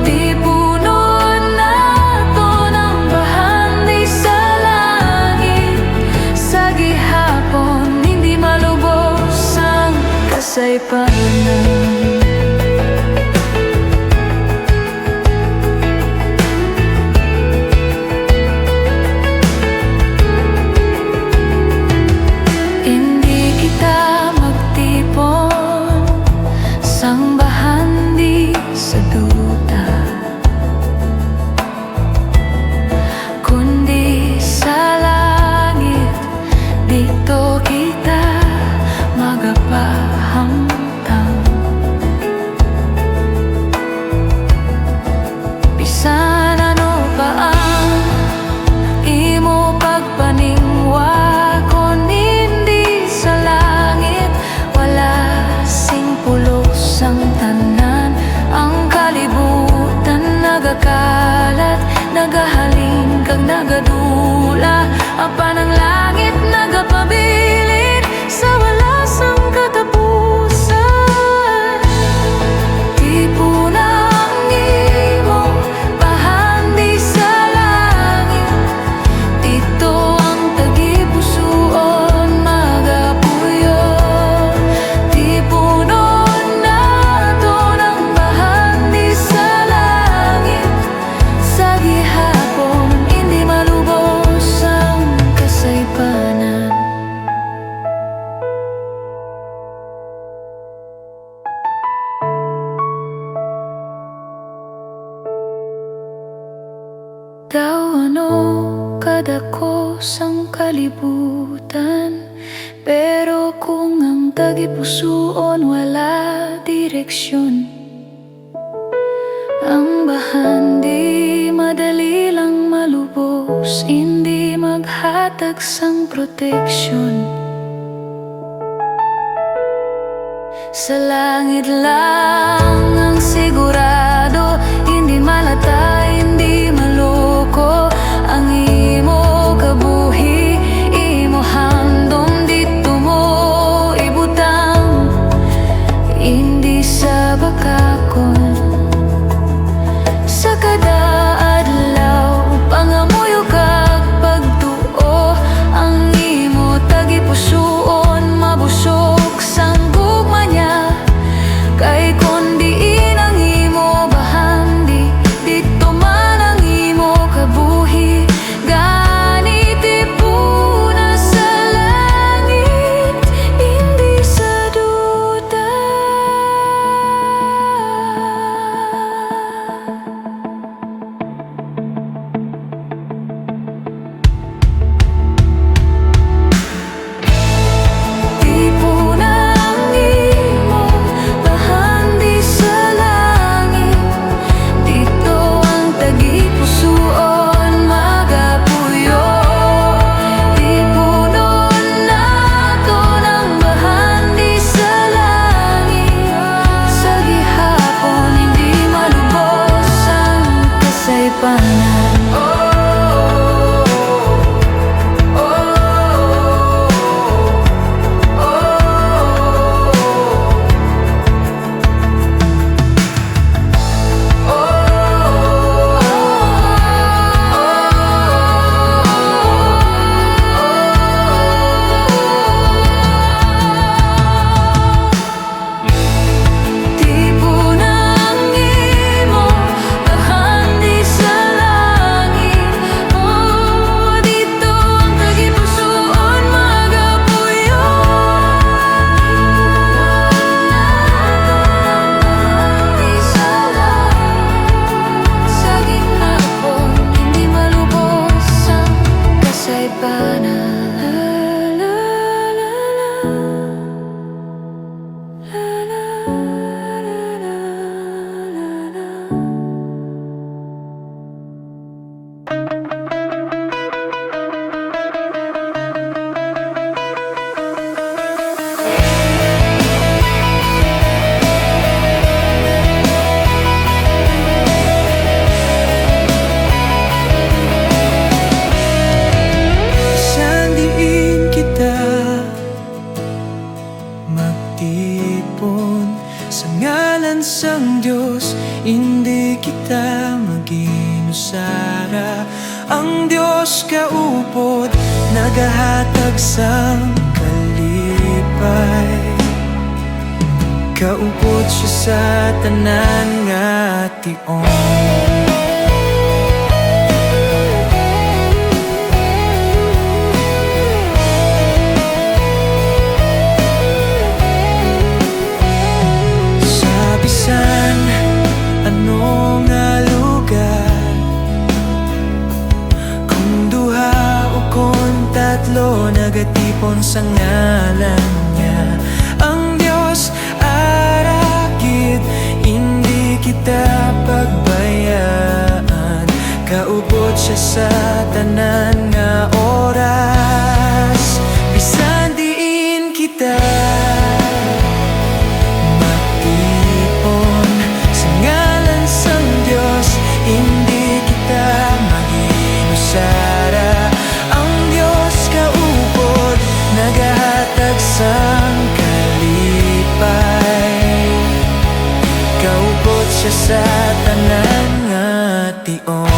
Tipunon naton ang bahandi sa langit, kasaypanan. Indi kita magtipon sang bahandi sa duta, kundi sa langit, didto kita magapahamtang. Bisan ano pa ang imo pagpaningwa, kon indi sa langit, wala sing pulos ang tanan. Ang kalibutan nagakalat, nagahalin kag nagadula, apan ang langit nagapabilin sa wala sang katapusan. Tipuna ang imo bahandi sa langit, didto ang tagipusuon magapuyo. Tipunon naton ang bahandi sa langit, sa gihapon indi malubos ang kasaypanan. Daw ano kadako sang kalibutan, pero kung ang tagipusuon wala direksyon, ang bahandi madali lang malubos, indi maghatag sang proteksyon. Sa langit lang ang sigurado, hindi malata, hindi maluko ang imo kabuhi, imo handom didto mo ibutang, hindi sa bakakon. Sa kada adlaw, pangamuyo kag pagtuo, ang imo tagipusuon mabusog sang gugma niya. Kay kon diin ang imo bahandi, didto man ang imo kabuhi. Gani tipuna sa langit, indi sa duta. Tipuna ang imo bahandi sa langit, didto ang tagipusuon magapuyo. Tipunon naton ang bahandi sa langit, sa gihapon hindi malubos ang kasaypanan. Tipuna ang imo bahandi sa langit, o didto ang tagipusoon magapuyo. Bahandi sa langit, sa gihapon hindi malubos ang kasaypanan. Sang diin kita magtipon, sa ngalan sang Dios, indi kita mag-inusara. Ang Dios kaupod nagahatag sang kalipay. Kaupod siya sa tanan nga tion. Sa bisan ano nga lugar, kung duha o kon tatlo nagatipon sa ngalan niya, ang Dios ara gid, indi kita pagbayaan. Kaupod siya sa tanan nga oras, bisan diin kita magtipon. Sa ngalan sang Dios, indi kita mag-inusara. Ang Dios kaupod, nagahatag sang kalipay. Kaupod siya sa tanan nga tion.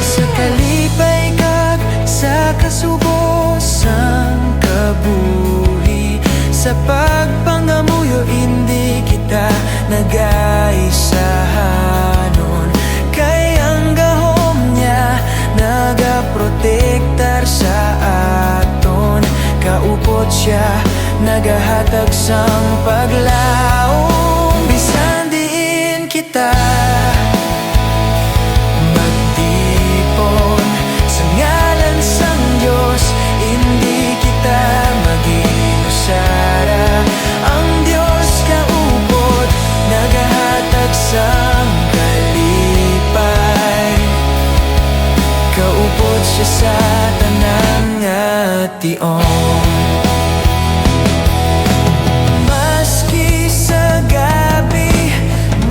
Sa kalipay kag sa kasubo sang kabuhi, sa pagpangamuyo indi kita nagaisahanon, kay ang gahom niya nagaprotektar sa aton. Kaupod siya, nagahatag sang paglaom. Bisan diin kita magtipon, sa ngalan sang Dios, indi kita mag-inusara. Ang Dios kaupod, nagahatag sang kalipay. Kaupod siya sa tanan nga tion. Maski sa gabi,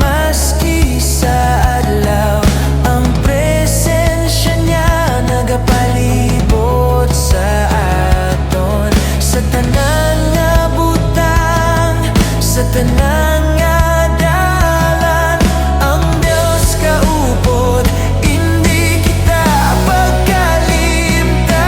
maski sa adlaw, ang presensya niya nagapalibot sa aton. Sa tanan nga butang, sa tanan nga dalan, ang Dios kaupod, indi kita pagkalimtan.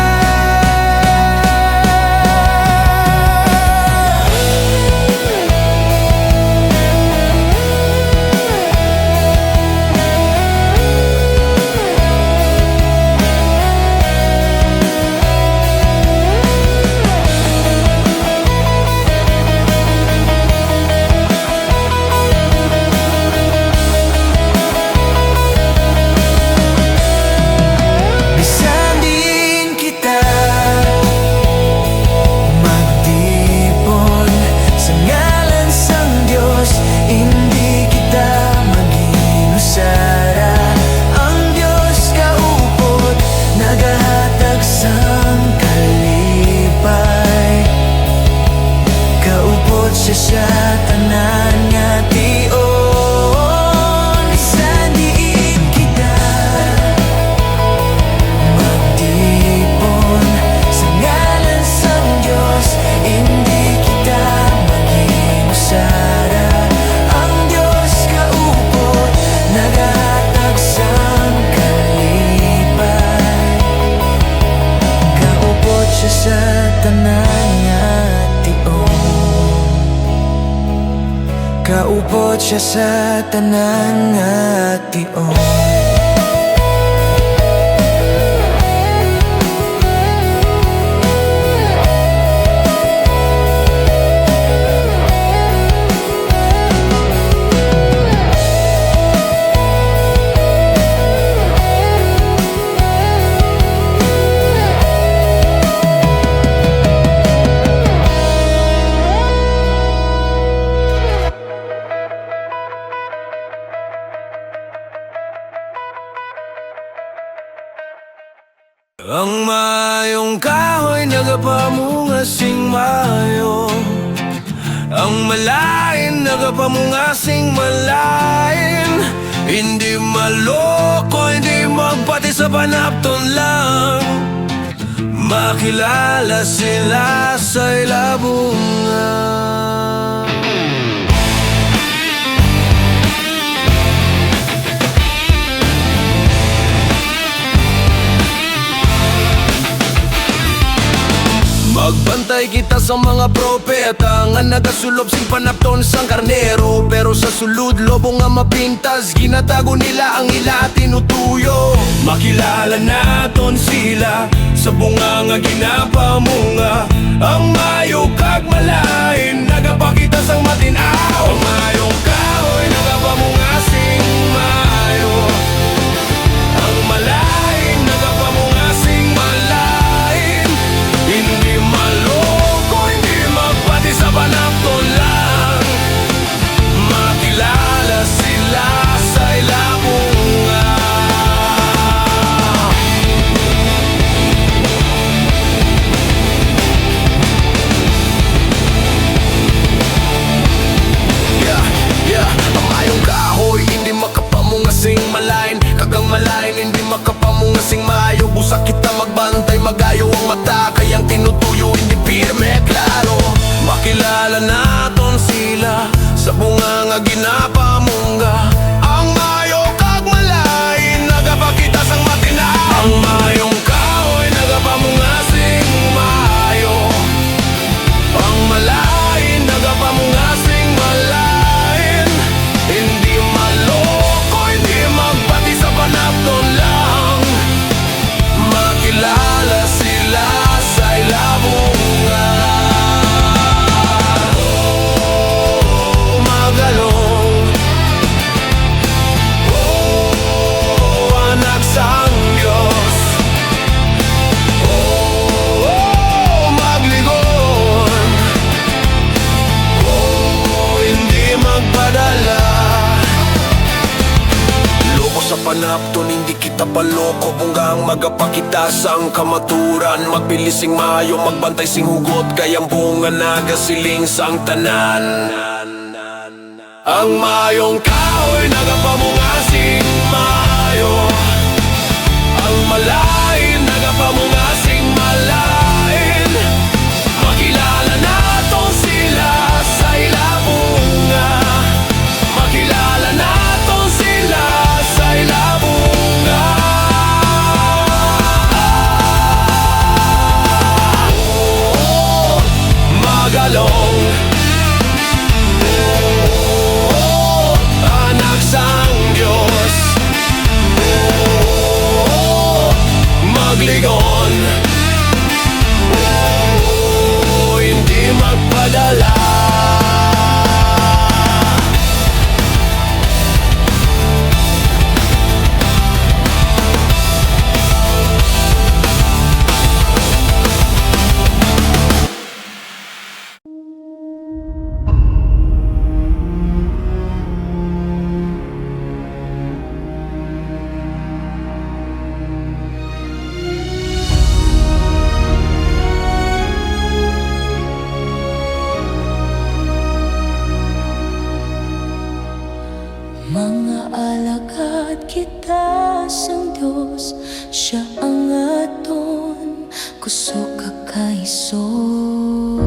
Bisan diin kita magtipon, sa ngalan sang Dios, indi kita mag-inusara. Ang Dios kaupod, nagahatag sang kalipay. Kaupod siya sa tanan nga tion. Bisan diin kita magtipon, sa ngalan sang Dios, indi kita mag-inusara. Ang Dios kaupod, nagahatag sang kalipay. Kaupod siya sa tanan nga tion. Kaupod siya sa tanan nga tion. Ang maayong kahoy nagapamunga sing maayo, ang malain nagapamunga sing malain. Indi maloko, indi magpati sa panapton lang, makilala sila sa ila bunga. Ay kita sa mga propeta nga nagasulob sing panapton sang karnero, pero sa sulod lobo nga mapintas, ginatago nila ang ila tinutuyo. Makilala naton sila sa bunga nga ginapamunga. Ang maayo kag malain nagapakita sang matin-aw. Ang maayong kahoy nagapamunga sing maayo. Ang malain nagapamunga sing malain. Hindi maloko, hindi magpati sa panapton lang. Makilala sila sa ila bunga. Yeah, yeah. Ang maayong kahoy hindi makapamunga sing malain, kag ang malain hindi makapamunga sing maayo. Busa kita magbantay, magayo ang mata, kay ang tinutuyo hindi pirme, klaro. Makilala naton sila sa bunga nga ginapamunga. Ang maayo kag malain nagapakita sang matin-aw. Ang maayong kahoy nagapamunga sing maayo. Ang malain nagapamunga sing malain. Hindi maloko, hindi magpati sa panapton lang. Makilala sila sa ila bunga. Oh, magalong. Oh, anak sang Dios. Oh, magligon. Oh, hindi magpadala. Loko sa panapton, hindi kita paloko. Bunga ang magapakita sang kamaturan. Magpili sing maayo, magbantay sing hugot, kay ang bunga nagasiling sang tanan. Ang maayong kahoy nagapamunga sing maayo. Ang malain nagapamunga sing malain. Makilala naton sila sa ila bunga. Makilala naton sila sa ila bunga. Oh, magalong. Oh, anak sang Dios. Oh, magligon. Oh, hindi magpadala. Mga alagad kita sang Dios, siya ang aton kusog kag kaisog.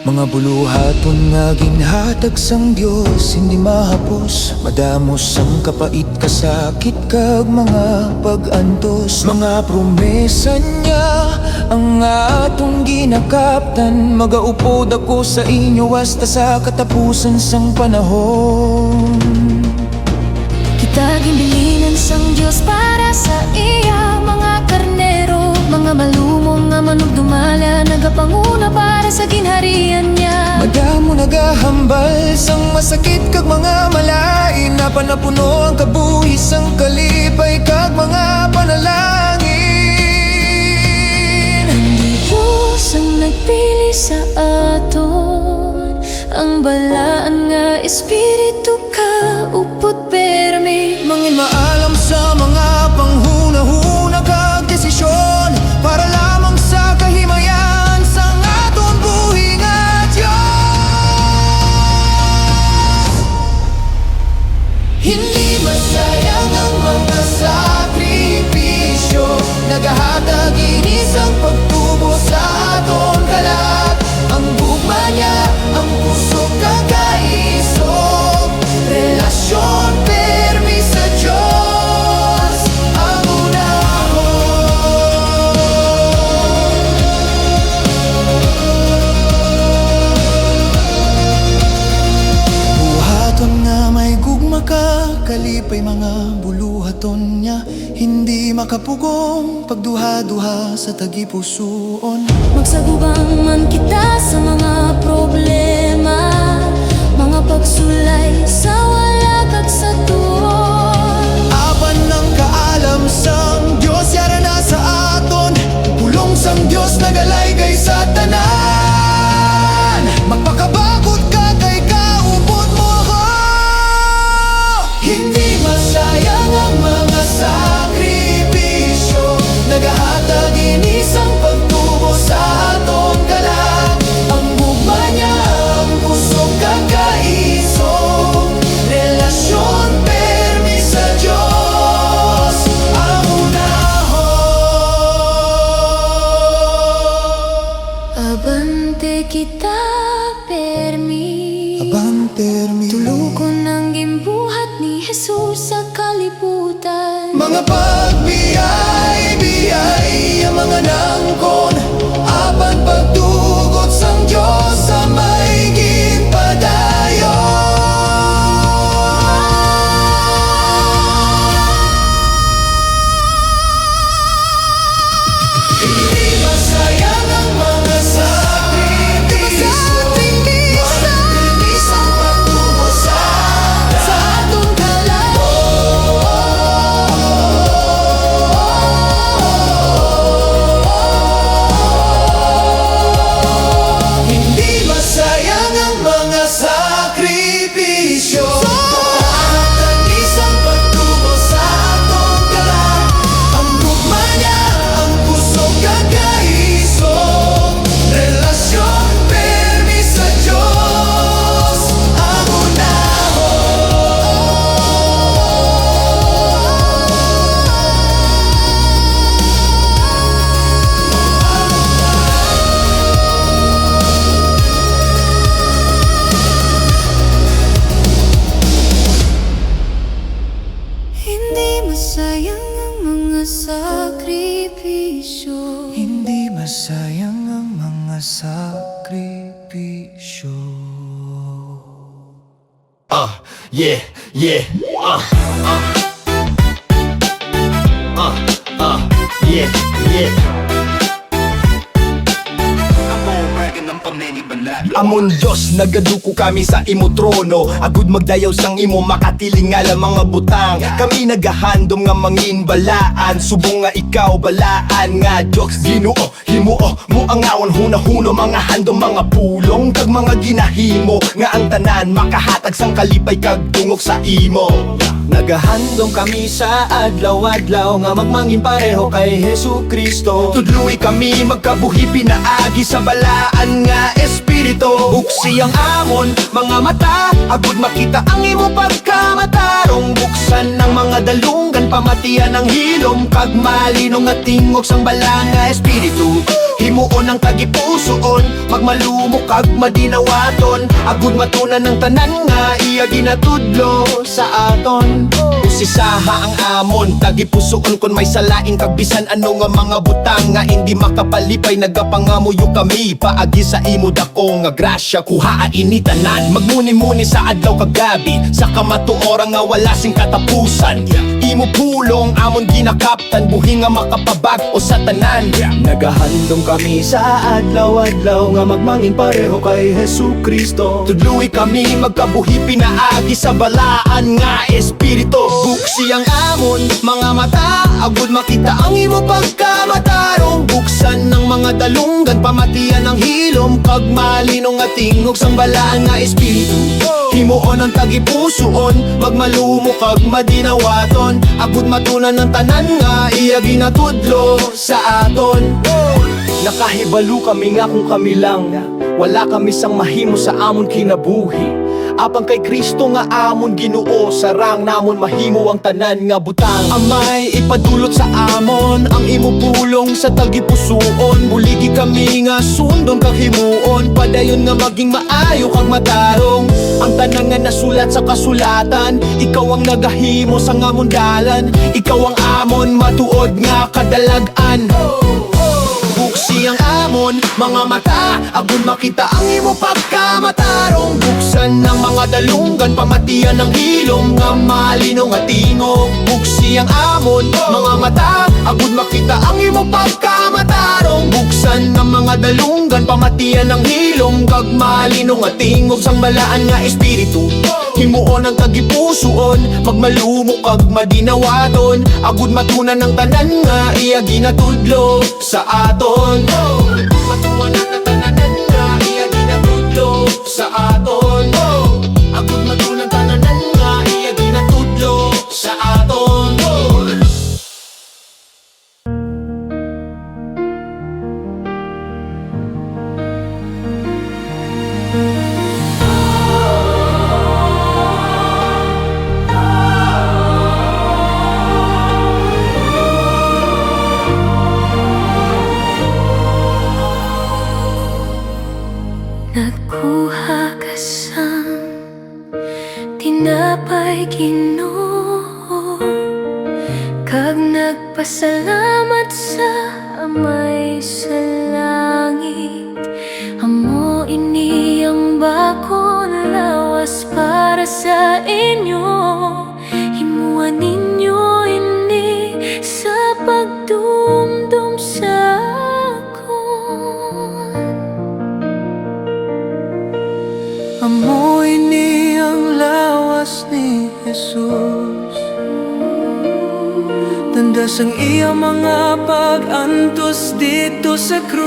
Mga buluhaton nga ginhatag sang Dios, hindi mahapos, madamo sang kapait, kasakit, kag mga pag-antos. Mga promesa niya ang atong ginakaptan, magaupod ako sa inyo hasta sa katapusan sang panahon. Kita ginbilinan sang Dios para sa iya mga karnero, mga malumong nga manugdumala, nagapanguna para sa ginharian niya. Madamo nagahambal sang masakit kag mga malain, napanapuno ang kabuhi sang kalipay kag mga panalangin. Ang Dios ang nagpili sa aton, ang balaan nga Espiritu kaupod pirmi. Manginmaalam sa mga panghunahuna kag desisyon para lamang sa kahimayan sang aton buhi nga Dios. Hindi masayang ang mga sakripisyo, nagahatag ini sang pagtubo sa aton kalag. Ang gugma niya, ang puso kag kaisog, relasyon pirmi sa Lipay mga buluhaton niya, hindi makapugong pagduha-duha sa tagipusuon. Magsagubang man kita sa mga problema, mga pagsulay sa wala kag sa tuon. Apan ang kaalam sang Dios yara na sa aton. Pulong sang Dios nagalaygay sa tanan. Magpakabakod ka kay kaupod mo ako. Hindi masayang ang mga sakripisyo. Nagahatag ini sang pagtubo sa aton kalag. Ang gugma niya, ang kusog kag kaisog. Relasyon permi sa Dios ang unahon. Abante kita permi. Abante permi. Tulukon ang ginbuhat ni Jesus sa kalibutan. Mga pagbiay-biay ang mga nangkon, apan pagtugot sang Dios sa may ginpadayon. Hindi masayang ang mga sakripisyo. Hindi masayang ang mga sakripisyo. Pagtiis ang pagtubo sa, sa atong kalag. Hindi masayang ang mga sakripisyo. Sa isang pagtubo sa atong kalag. Ang gugma niya, ang kusog kag kaisog. Relasyon permi sa Dios ang unahon. Hindi masayang ang mga sakripisyo. Hindi masayang ang mga sakripisyo. Ah, yeah, yeah, ah, ah. Ah, ah, yeah, yeah. Amon Dios, nagaduko kami sa imo trono, agud magdayaw sang imo makatilingala mga butang. Kami nagahandom nga mangin balaan, subong nga ikaw balaan nga Dios, Ginoo. Himuo mo ang awon, hunahuno, mga handom, mga pulong, kag mga ginahimo, nga ang tanan makahatag sang kalipay kag dungog sa imo. Nagahandom kami sa adlaw-adlaw nga magmangin pareho kay Jesu-Cristo. Tudloi kami magkabuhi pinaagi sa balaan nga Espiritu. Buksi ang amon mga mata, agud makita ang imo pagkamatarong. Buksan ang mga dalunggan, pamatian ang hilom, kag malino nga tingog sang balaan nga Espiritu. Himuon ang tagipusoon, magmalumo kag madinawaton, agud matunan ang tanan nga iya ginatudlo sa aton. Usisaha ang amon tagipusoon kon may salain kag bisan ano nga mga butang nga indi makapalipay, nagapangamuyo kami paagi sa imo dako nga grasya. Kuhaa ini tanan, magmuni-muni sa adlaw kag gabi, sa kamatuoran nga wala sing katapusan. Imo pulong amon ginakaptan, buhi nga makapabag-o sa tanan. Nagahandom kami sa adlaw-adlaw nga magmangin pareho kay Jesu-Cristo. Tudloi kami magkabuhi pinaagi sa balaan nga Espiritu. Buksi ang amon mga mata, agud makita ang imo pagkamatarong. Buksan ang mga dalunggan, pamatian ang hilom, kag malino nga tingog sang balaan nga Espiritu. Himuon ang tagipusoon, magmalumo kag madinawaton, agud matunan ang tanan nga iya ginatudlo sa aton. Nakahibalo kami nga kung kami lang, wala kami sang mahimo sa amon kinabuhi. Apan kay Cristo nga amon Ginoo, sarang namon mahimo ang tanan nga butang. Amay, ipadulot sa amon ang imo pulong sa tagipusoon. Buligi kami nga sundon kag himuon, padayon nga maging maayo kag matarong ang tanan nga nasulat sa kasulatan. Ikaw ang nagahimo sang amon dalan, ikaw ang amon matuod nga kadalag-an. Buksi ang amon mga mata, agud makita ang imo pagkamatarong. Buksan ang mga Dalunggan, pamatian ang ilong nga malino nga tingog. Buksi ang amon mga mata, agud makita ang imo pagkamatarong. Buksan ang mga dalunggan, pamatian ang ilong kag malino nga tingog sang balaan nga espiritu. Himuon ang tagipusuon, magmalumo kag madinawaton, agud matunan ang tanan nga iya ginatudlo sa aton. Matuman ang tanan nga iya ginatudlo sa aton. Agud matuman ang tanan nga iya ginatudlo sa aton. Nagkuha ka sang tinapay, Ginoo, kag nagpasalamat sa Amay sa langit. Amo ini ang bag-o nga lawas para sa inyo. Himuha ninyo ini sa pagdumdom sa akon. Amo ini ang lawas ni Jesus, tanda sang iya mga pag-antos didto sa krus.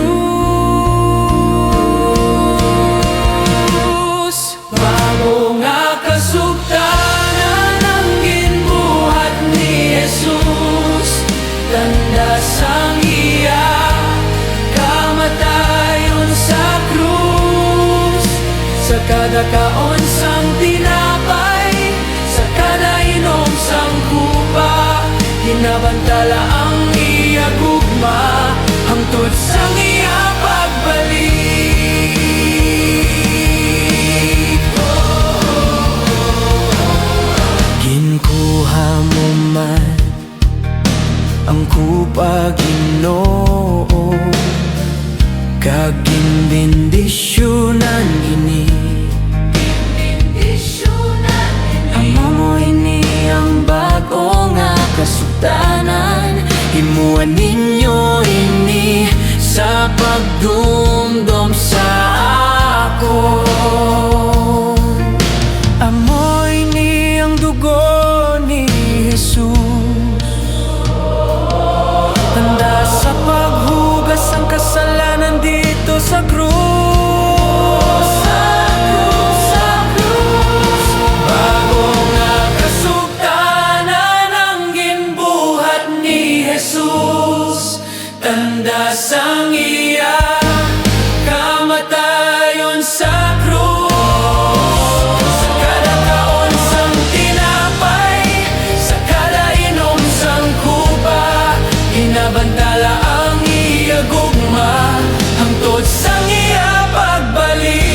Bag-o nga kasugtanan ang ginbuhat ni Jesus, tanda sang iya kamatayon sa krus. Sa kada kaon sang tinapay, sa kada inom sang kupa, ginabantala ang iya gugma hangtod sang iya pagbalik. Ginkuha mo man ang kupa, Ginoo, kag ginbendisyonan ini. Amo mo ini ang bag-o nga kasugtanan. Himuha ninyo ini sa pagdumdom sa akon. Amo ini ang dugo ni Jesus, tanda sa paghugas sang kasalanan didto sa krus. Sa krus, sa krus. Bag-o nga kasugtanan ang ginbuhat ni Jesus, tanda sang iya kamatayon sa krus. Sa kada kaon sang tinapay, sa kada inom sang kupa, ginabantala ang iya gugma hangtod sang iya pagbalik.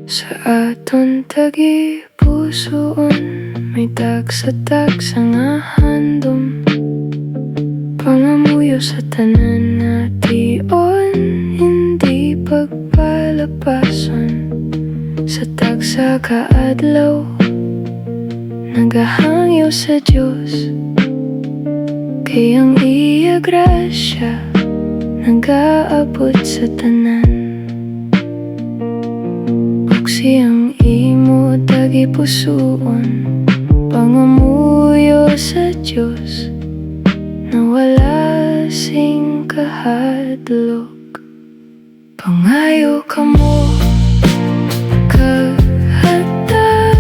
Sa aton tagipusoon, may tagsa-tagsa nga handom. Pangamuyo sa tanan nga tion, hindi pagpalapason. Sa tagsa ka adlaw, nagahangyo sa Dios, kay ang iya grasya nagaabot sa tanan. Buksi ang imo tagipusoon, pangamuyo sa Dios, na wala sing kahadlok. Pangayo kamo, kag hata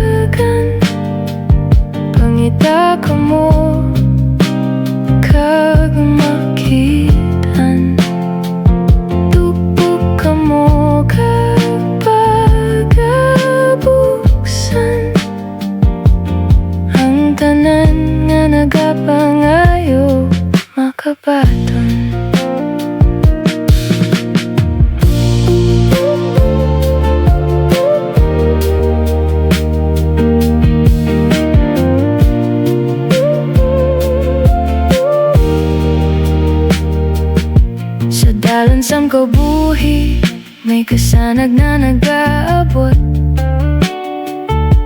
Kabuhi, may kasanag nga nagaabot,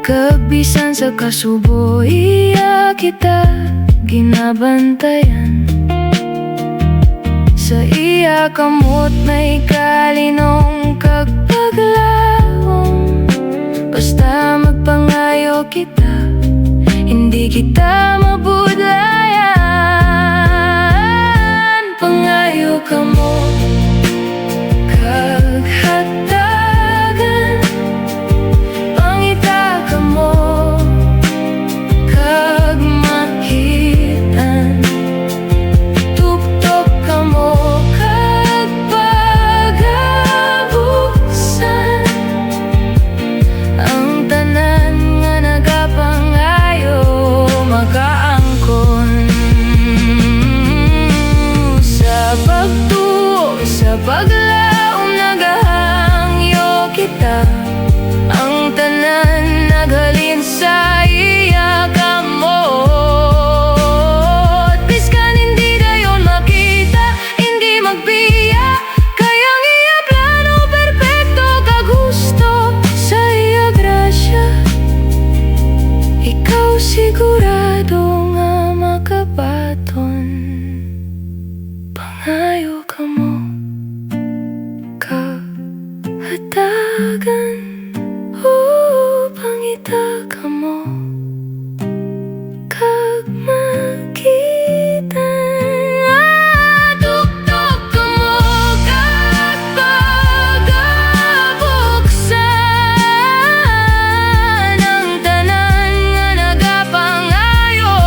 kag bisan sa kasubo iya kita ginabantayan. Sa iya kamot may kalinong kag paglaom. Basta magpangayo kita, hindi kita mabudlayan. Pangayo kamo kag hatagan, pangita kamo kag makitan, tuktok kamo kag pagabuksan. Ang tanan nga nagapangayo makaangkon. Sa pagtuo, sa paglaom, nagahangyo kita. Ang tanan naghalin sa iya kamot. Biskan hindi dayon makita, hindi magbiya, kay ang iya plano perpekto kag husto. Sa iya grasya, ikaw sigurado nga makabaton. Pangayo kamo kag hatagan, o pangita kamo kag makitan. Tuktok kamo kag pagabuksan. Ang tanan nga nagapangayo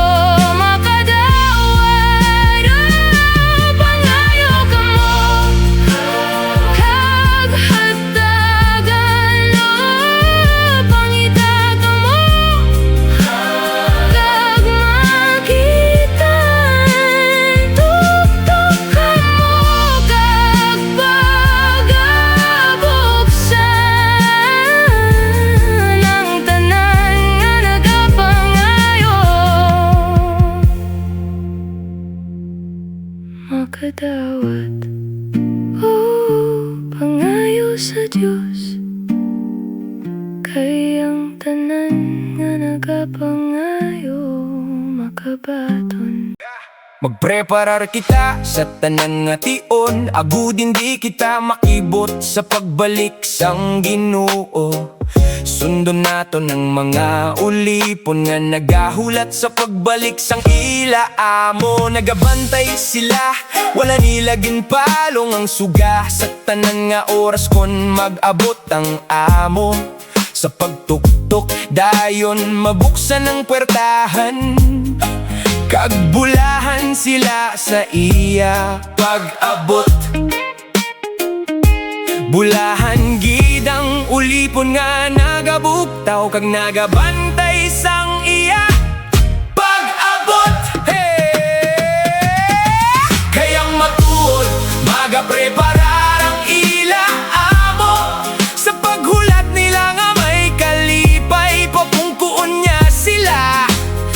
makadawat. Pangayo kamo kag hatagan, pangita kamo kag makitan, tuktok kamo kag pagabuksan. Ang tanan nga nagapangayo makadawat. O, pangayo sa Dios, kay ang tanan nga nagapangayo makabaton. Magpreparar kita sa tanan nga tion, agud hindi kita makibot sa pagbalik sang Ginoo. Sundon naton ang mga ulipon nga nagahulat sa pagbalik sang ila amo. Nagabantay sila, wala nila ginpalong ang suga sa tanan nga oras kon mag-abot ang amo. Sa pagtuktok dayon mabuksan ang puwertahan, kag bulahan sila sa iya pag-abot. Bulahan gid ang ulipon nga nagabuktaw kag nagabantay sang iya pag-abot. Hey! Kay ang matuod magapreparar ang ila amo. Sa paghulat nila nga may kalipay, papungkuon niya sila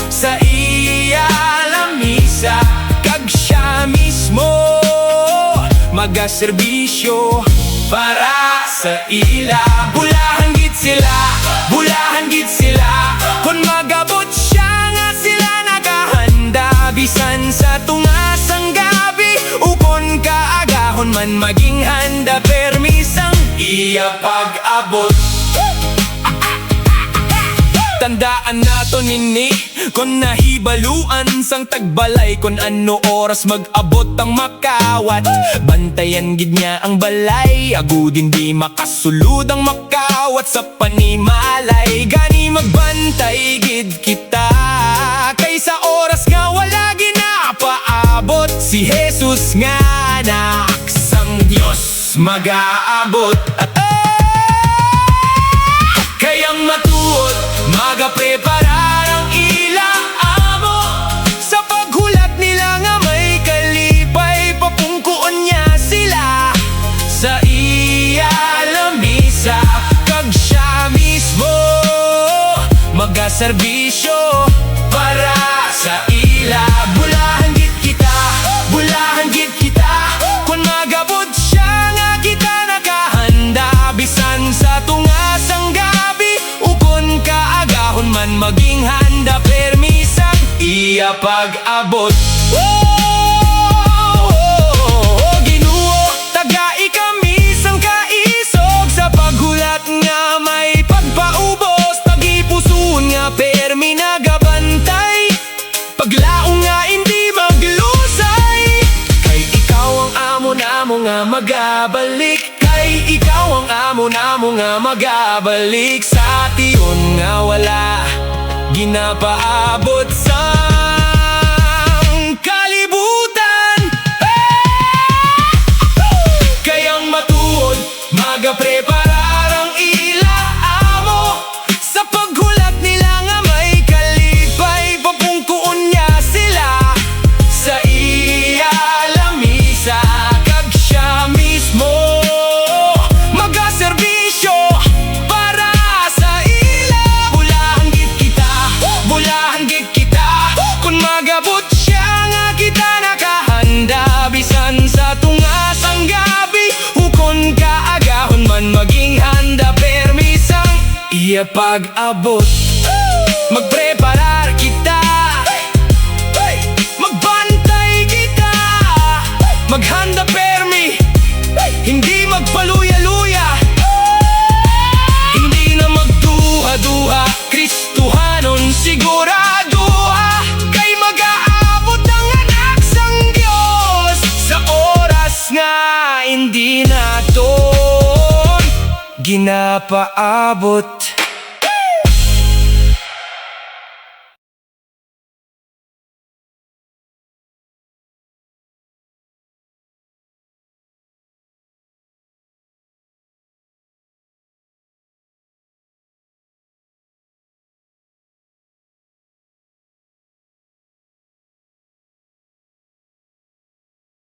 sa iya lamisa, kag sia mismo magaserbisyo para sa ila. Bulahan gid sila, bulahan gid sila, kon mag-abot sia nga sila nagahanda, bisan sa tunga sang gab-i, ukon kaagahon man maging handa permi sang iya pag-abot. Tandaan naton ini, kon nahibaluan sang tagbalay kon ano oras mag-abot ang makawat. Bantayan gid niya ang balay, agud hindi makasulod ang makawat sa panimalay. Gani magbantay gid kita, kay sa oras nga wala ginapaabot, si Jesus nga Anak sang Dios magaabot. Kay ang matuod magapreparar ang ila amo. Sa paghulat nila nga may kalipay, papungkuon niya sila sa iya lamisa, kag sia mismo magaserbisyo para sa ila. Bulahan gid kita, bulahan gid kita, kon mag-abot sia nga Maging handa permi sang iya pag-abot. Oh, Ginoo, tagai kami sang kaisog sa paghulat nga may pagpaubos, tagipusoon nga permi nagabantay, paglaom nga indi maglusay. Kay ikaw ang amo namo nga magabalik. Kay ikaw ang amo namo nga magabalik sa tion nga wala ginapaabot sang kalibutan. Kay ang matuod magapreparar ang ila amo sa paghulat nila nga may kalipay. Papungkuon niya sila sa iya lamisa, kag sia mismo magaserbisyo para sa ila. Bulahan gid kita, bulahan gid kita, kon mag-abot sia, nga kita nakahanda bisan sa tunga sang gab-i, ukon kaagahon man. Maging handa permi sang iya pag-abot. Magpreparar kita, magbantay kita, maghanda permi, hindi magpaluya-luya, hindi na magduha-duha. Kristohanon siguraduha, kay magaabot ang Anak sang Dios sa oras nga indi naton ginapaabot.